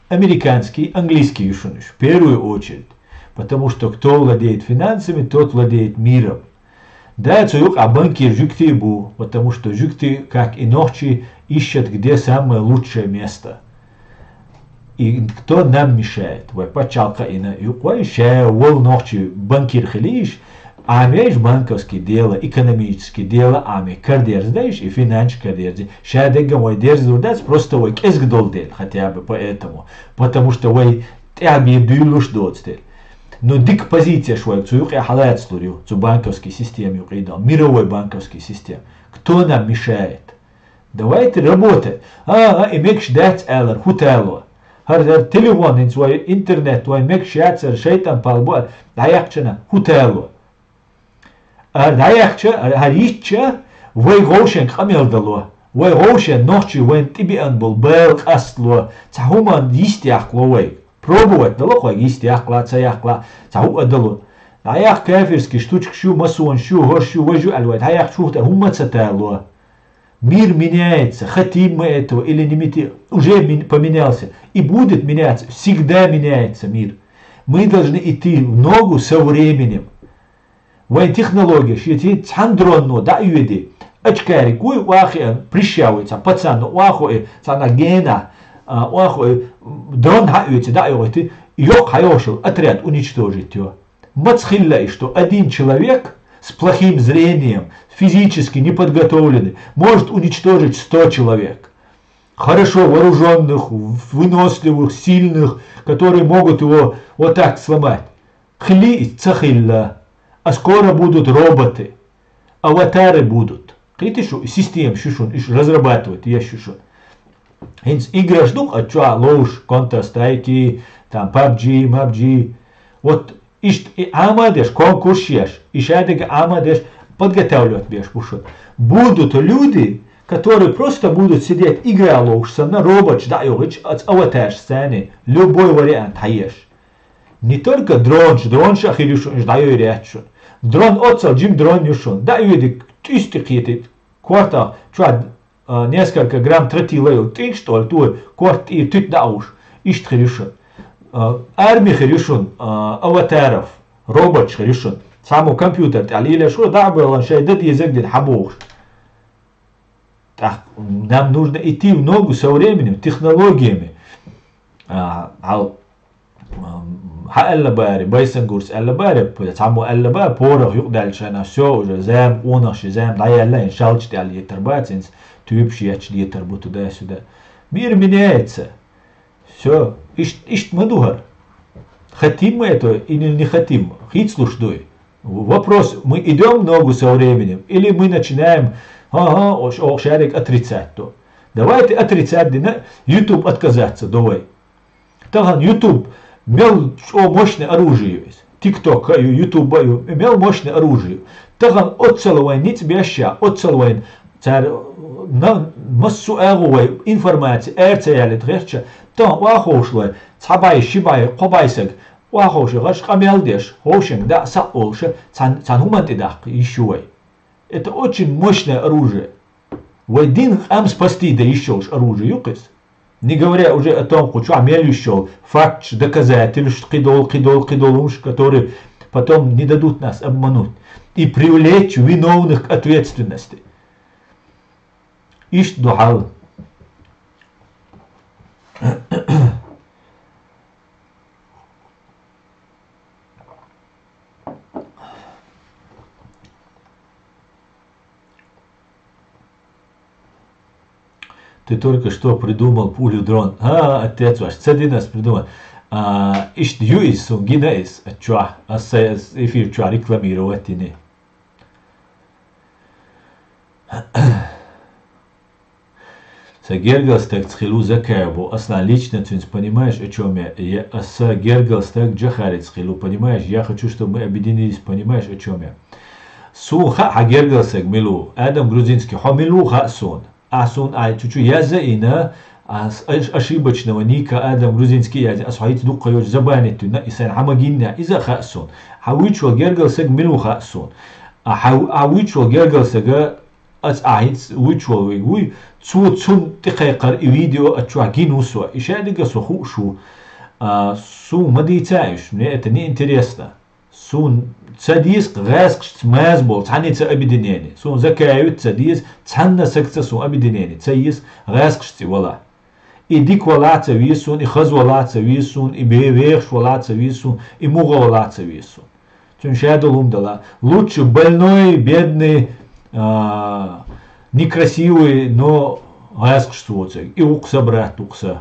Американские, английские юшунуш. В первую очередь. Потому что кто владеет финансами, тот владеет миром. Да, цуюк а банкир жюкти бу, потому что жюкти, как и ногчи, ищет, где самое лучшее место. И кто нам мешает? Вай пачалка ина юкъвай ше вол ногчи банкир хилиш, амеш банковский дело, экономический дело, ами кардерздеш и финанс кардерзи. Ша деган вай дерз дурдац, просто вай кезг дол дел, хотя бы поэтому. Потому что вай тяби дюлуш доцтел. Но дик позиция швай цу юкъя халац лурю, цу банковский систем юкъидал, мировой банковский систем. Кто нам мешает? Давайте работать. А, а, и мекш дац алар, хутало. ХӀара, хӀара телефон хӀинца вай интернет, вай мегаш яцара шайтӀан пал бу, дӀаяьккхача хӀана, хӀу тало. ХӀара дӀаяьккхача, хӀара йичча, вай гӀовшен къамел дало. Вай гӀовшен нохчий вайна тӀебеана болу бала къастало. Цхьа хӀуманна йист яккхало вай. Пробовать дало вай, йист яккхала, ца яккхала, цхьа хӀу а дало. ДӀаяккха кафирский штучкаш ю, масонаш ю, хӀорш ю, важа ю аьлла вай, дӀаяккхача хӀу тӀе хӀумма ца тало. Мир меняется, хотим мы этого или не хотим, уже мен-, поменялся. И будет меняться, всегда меняется мир. Мы должны идти в ногу со временем. Вайн технологеш, шеца цхьана дронно дӀа а йоьде, очкарик вуй, вахиан, прища вуй, цхьа пацанно вахо и, цхьана гена, а, вахо и, дрон хьаоьци, дӀа а йохийти, йоккха хьайошал отряд уничтожить йо. Маца хилла и, что один человек с плохим зрением, физически неподготовленный, может уничтожить сто человек. Хорошо вооружённых, выносливых, сильных, которые могут его вот так сломать. Хили и ца хилла. А скоро будут роботы. Аватары будут. Кхетий шу, и система шу шун, иш разрабатывать еш шу шун. ХӀинца играш ду-кх а чохь ловш, Counter-Strike, там, пабжи, мабжи. Вот иштта и Ӏама а деш, конкурс еш, и шадерг Ӏама а деш, подготавливать беш бу шуна. Будут люди, которые просто будут сидеть, игра ловш санна, роботаш дӀа а йохийча, оцу аватараш санна, любой вариант хьаеш. Не только дронаш, дронаш а хир ю шуна, уьш дӀайойр яц шуна. Дрон оццал жима дрон ю шуна. ДӀа а йоьдиг, тӀуьсти кхетий, кортах чохь, а, несколько грамм тротила йолу, тӀинч а долу, той, корта тӀера туьту дӀа а гӀуш. Иштта хир ю шуна. А, арми хир ю шуна, а, аватаров, роботаш хир ю шуна. Цхьаммо компьютер тӀехь лелаш хуьлу, дӀа а боьлхуш, шайн дан дезарг дина хьабохуш. ТӀаккха нам нужно идти в ногу со временем, технологиями. А, хьал, м, хьан аьлла баьри, Байсангурс аьлла баьри, п-, цхьаммо аьлла баьри, порох юкъадаьллачу хенахь, всё, уже зама, къонах ши зама дӀаяьлла, хӀинца шалча тӀехь летар бац, хӀинца туьйпаш етташ летар бу туда-сюда. Мир меняется. Всё, ишт-, иштта ма ду хӀара. Хотим мы это или не хотим, хийцалуш дуй. Вопрос, мы идём в ногу со временем или мы начинаем, ага, ош-, оха шарик отрицать до. Давайте отрицать дина, YouTube отказаться до вай. Тахана YouTube мел чӀо мощное оружие ю иза. TikTok а ю, YouTube а ю, мел мощное оружие ю. Тахана оццал вайн ницкъ беш а, оццал вайн цара на-, массо а агӀо вай информаци эр ца ялийта гӀертача, тахана охьаховшалой, цхьа бӀе, ши бӀе, кхо бӀе саг, охьаховшалой, гӀаш къамел деш, ховшинга даа схьа а олуша, цхьан, цхьан хӀуманна тӀе даккха йиш ю вай. Это очень мощное оружие. Вай дин, къам спасти дан йиш йолуш оружие ю-кх иза. Не говоря уже о том, кху чохь мел йиш йолу факташ, доказательш, кхидолу, кхидолу, кхидолу хӀумаш, которые потом не дадут нас обмануть и привлечь виновных к ответственности. Иштта ду хьал. Ты только что придумал пулю-дрон. А, отец ваш, ца дина ас придумал. А, иштта ю иза, сун гина иза, а чохь, ас сайн эфир чохь рекламировать дини. Сан гергара стагца хилла ву Закаев боху, Аслан, лично цуьнца, понимаешь, о чём я? Я, сан гергара стаг Джахарица хилла ву, понимаешь, я хочу, чтобы мы объединились, понимаешь, о чём я? Суна хаьа хьан гергара стаг мила ву, Адам Грузинский, хьо мила ву хаьа суна. Ахьа суна ахьа чу-чу язъяйина, ас-, аш-, ошибочного ника Адам Грузинский язъяйина, ас хьо хӀинца дуккха йоцуш забанить вина, и сайна хьан ма гинна, иза а хаьа суна. Хьан вуьйцуш волу гергара стаг мила ву хаьа суна. А хьан, хьан вуьйцуш волу гергара стага Ас ахь хӀинца вуьйцуш волу вуй, цо цунна тӀекхайкхар и видео а чохь гина ву со. И шадерг а со хууш ву. А, суна ма дийца уьш, мне это не интересно. Суна ца деза гӀаскхашца маза болу цхьаьннеца объединение. Суна Закаевца ца деза, цхьанна сагца суна объединение ца еза, гӀаскхашца и вала. И дика вала а ца веза суна, и хаза вала а ца веза суна, и бе-, вехаш вала а ца веза суна, и муха вала а ца веза суна. Цуьнан шадолу хӀума дала. Лучше больной, бедный, а, некрасивый, но гӀаскхашца воцург. И вукху сан брат, вукху сан.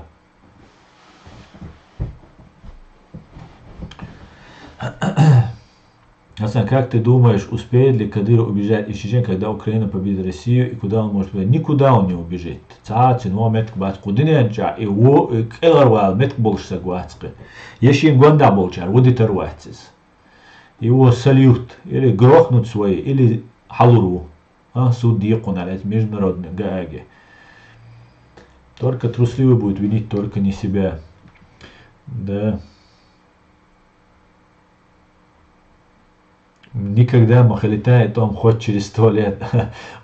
Хасан, как ты думаешь, успеет ли Кадыров убежать из Чечни, когда Украина победит Россию, и куда он может убежать? Никуда он не убежит. Цхьа а цуьнан ван меттиг бац кху дуьнен чу, и во, и кӀелхьарвала меттиг болуш саг вац кхы. Я шен гондахь болчара вадитар вац иза. Его сольют, или грохнут свои, или хьалур ву. А, суд декъуна лаьцна международный Гааге. Только трусливый будет винить только не себя. Да. Никогда ма хилитай тӀом хоть через сто лет.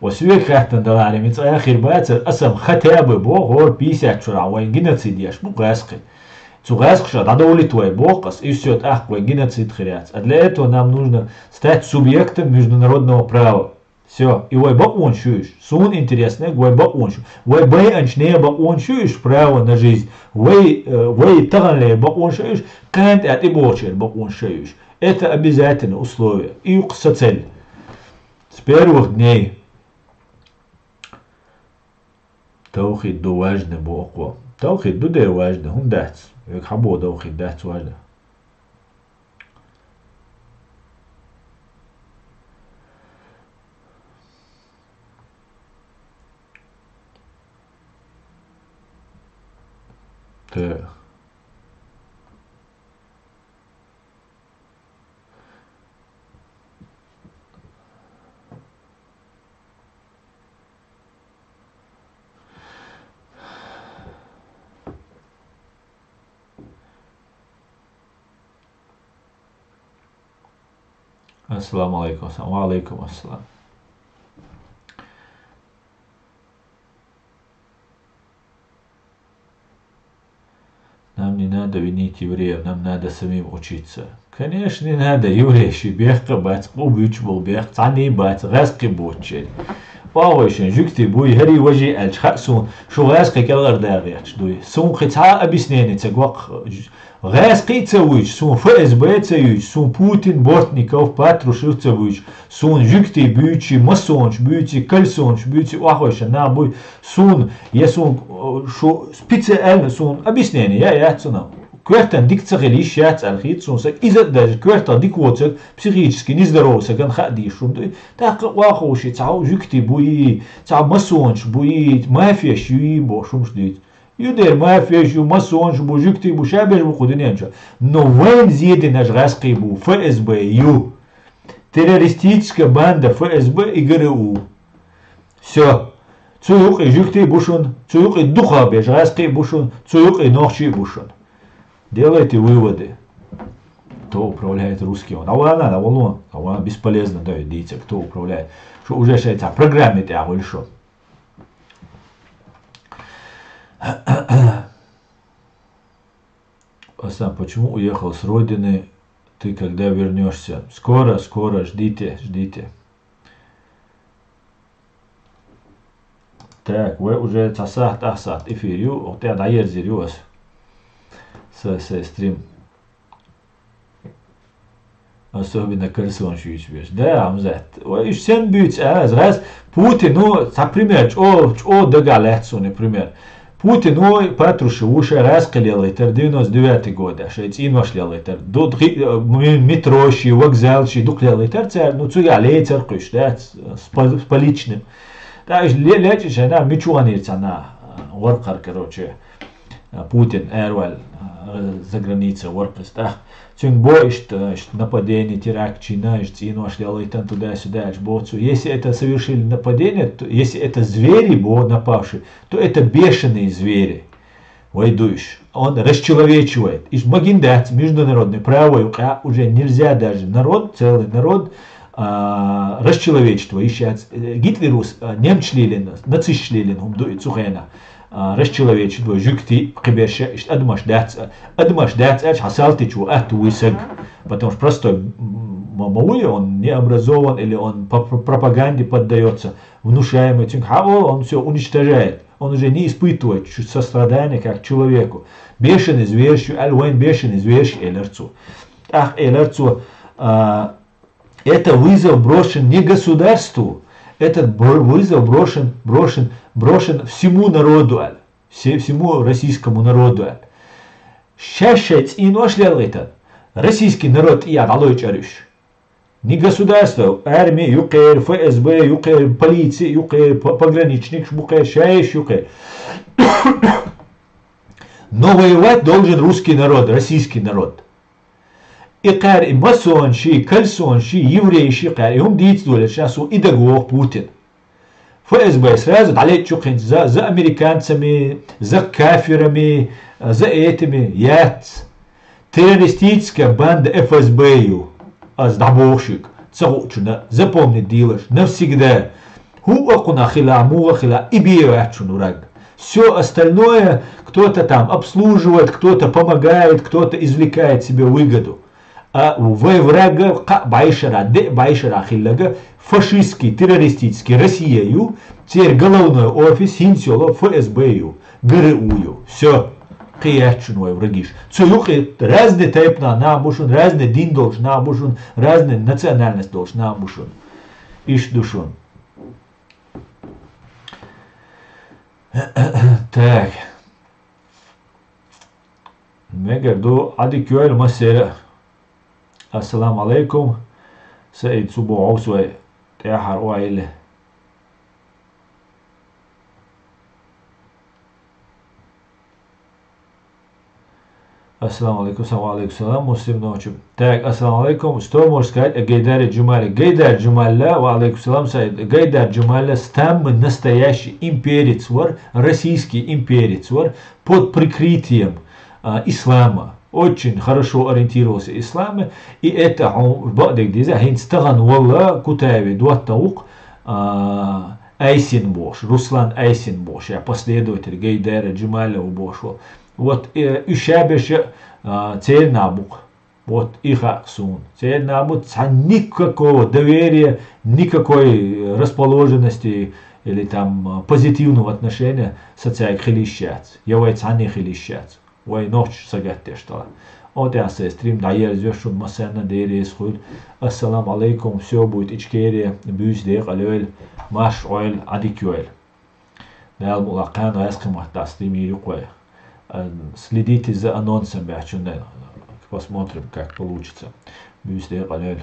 Ва соьга хаьттина даларе, мин цӀа хир бацара, аса-м хотя бы боху, хӀора пятьдесят чуьра вайн геноцид еш бу гӀаьскхи. Цу гӀаьскхаша дӀадовлийта вай боху ас, и всё, тӀаккха вайн геноцид хир яц. А для этого нам нужно стать субъектом международного права. Всё, и вай бакъонаш ю уьш. Суна интересно, вай бакъонаш ю. Вай байинчу нехан бакъонаш ю уьш, право на жизнь. Вай, э, вай таханлера бакъонаш ю уьш, кхана тӀехь тӀебогӀучеран бакъонаш ю уьш. Это обязательное условие. И юкъа сан цель. С первых дней. Тавхид ду важный боху. Тавхид ду дера важный, хӀунда дац? Вега хьан боху тавхид дац важный? Тэ. Ассаламу алейкум. Ва алейкум ассалам. Нам не надо винить евреев, нам надо самим учиться. Конечно, не надо, еврей ши бехк а бац, къу буьйцуш болу бехк, цхьанний бац, гӀаьскхи боцучеран. Ва вайшин жуьгтий буй, хӀарий важий аьлча хаьа суна, шу гӀаьскхи кӀелхьардагӀа гӀерташ дуй. Суна кхин цхьа а объяснение ца го-кх, гӀаьскхи а ца вуьйцу, суна ФСБ а ца юьйцу, суна Путин, Бортников, Патрушев а ца вуьйцу, суна жуьгтий буьйций, массонаш буьйций, кальсонаш буьйций, охьавайша нах буй, суна, я суна, э, шу специально суна объяснение я яц цунах. Коьртан дика ца хила йиш яц аьлла хета суна саг, иза а даже коьртах дика воцург психически нездоровый сагана хаа дийш хӀума дуй. ТӀаккха а охьавуьйший цхьа жуьгтий буй, цхьа массонаш буй, мафеш юй бохуш хӀумаш дуьйцу. Ю дера мафеш ю, массонаш бу, жуьгтий бу, ша беш бу кху дуьнен чу. Но вайна зединарш гӀаьскхий бу, ФСБ ю. Террористическая банда ФСБ и ГРУ. Всё. Цу юкъе жуьгтий бу шуна, цу юкъе дукха беш гӀаьскхий бу шуна, цу юкъе нохчий бу шуна. Делайте выводы. Кто управляет русским? Дӏавана, дӏавана, дӏавана, бесполезно, да, дийца, кто управляет. Шу уже шайца программе тӏягӏули шу. Асан, почему уехал с родины? Ты когда вернёшься? Скоро, скоро, ждите, ждите. Так, вай уже цхьа сахьт, ах сахьт эфир ю, оха тӏе дӏаерзир ю ас. Са, са стрим. Особенно кальсонаш юьйцу берш. Да, Амзат. Вай, уьш сен буьйцу, а, аз раз Путин, ну, цхьа пример, чӏо, чӏо дагахь лаьтта суна, пример. Путин, ну, Патрушев, ву ша раз кхилелайтар, девяносто девятый года, шай цӏийнош лелайтар. Ду-, дхи-, э, ми-, метро ши, вокзал ши, дукха лелайтар цара, ну, цуьгахь лейцар кхуьш, да, с-, с-, по-, с поличным. Та уьш ле-, лечи шайна, мичу ванир цана, э, воркхар, короче. Путин аьрваьлла, а, за граница вара кхуза тӀаккха. Цуьнга бо иштта, иштта нападение, теракт чина, иштта цӀенош лелайтан туда-сюда аьлча бо цо. Если это совершили нападение, то, если это звери бо напавшие, то это бешеные звери. Вай дуйш. Он расчеловечивает. Иш магин дац международное право юкъа уже нельзя даже народ, целый народ, а, расчеловечить вай иш яц. Э, Гитлерус, а, немч лелин, нацист лелин, хӀума ду и цу хенахь. А, расчеловечить вай жуьгти, кхиберша, иштта адамаш дац, а, адамаш дац аьлча, хьан салтича ву атта вуй саг. Потому что простой, м, ма, ма вуй, он не образован или он по, по пропаганде поддаётся, внушаемый, цуьнга хьан олу, он всё уничтожает. Он уже не испытывает чу-, сострадания как к человеку. Бешеный зверь шу аьлла, вайн бешеный зверь шу элира цо. ТӀаккха элира цо, а, Это вызов брошен не государству, этот бро-, вызов брошен, брошен, брошен всему народу, аьлла. Все-, всему российскому народу, аьлла. Шаьш шайн цӀийнош лелайтан, российский народ тӀе дӀалойчӀар уьш. Не государство, арми юкъера, ФСБ юкъера, полици юкъера, п-, пограничникаш букъера, шайиш юкъера. Но воевать должен русский народ, российский народ. И кхаьра и масонши, кальсонши, еврейши кхаьра и хӀума дийца долаш, ша су и дагавох Путин. ФСБ сразу дӀалеччу кхинца за, за американцами, за кафирами, за этими яц. Террористическая банда ФСБ ю. Аз дӀабоху шуьга, ца хуучунна, запомнить дилаш, навсегда. ХӀуъа кхунах хила, муха хила, и бе ваьччун враг. Все остальное, кто-то там обслуживает, кто-то помогает, кто-то извлекает себе выгоду. А вай враг кхаъ бӀайшара, деъ бӀайшара хиллага фашистский, террористический Россия ю, церан головной офис хӀинца йолу ФСБ ю, ГРУ ю. Все. Кхин яц шуна вай врагаш. Цу юкъе разный тайпанах нах бу шуна, разный дин долуш нах бу шуна, разный национальность долуш нах бу шуна. Иштта ду шуна. Так. Мегар ду, Ӏадика йойла массеран а. Ассаламу алайкум. Саид, цу боху вай тӀаьхьара ойла. Ассаламу алайкум, салам алайкум, салам, Муслим ночи. Так, ассаламу алайкум. Что можешь сказать о Гайдаре Джумале? Гайдар Джумалла, ва алайкум салам, Саид. Гайдар Джумалла самый настоящий имперец вар, российский имперец вар, под прикрытием а, ислама. Очень хорошо ориентировался в исламе. И это хьуна бакъдерг деза, хӀинца тахана валла Кутаеви доттагӀа ву-кх, а, Айсин бохуш, Руслан Айсин бохуш, я последователь Гайдара Джумалла ву бохуш ву. Вот, э, уьш ша берш а, церан нах бу-кх. Вот и хаьа суна. Церан нах бу, цхьа никакого доверия, никакой расположенности или там, а, позитивного отношения со цаьрга хила йиш яц. Я вай цхьанне хила йиш яц. Вай нохчаш сагатдеш талахь. О тӀехь сайн стрим дӀаерзайо шуна массарна а, Дела реза хуьлда. Ассаламу алайкум, все будет Ичкерия, буьйса декъала йойла, марша Ӏойла, Ӏадика йойла. Дала мукъ лахь, кхана гӀаьскхи маттахь стрим йийр ю-кх вай. Ам, следите за анонсом баьхчунна. Посмотрим, как получится. Буьйса декъала йойла.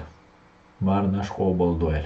Марнаш къобалдойла.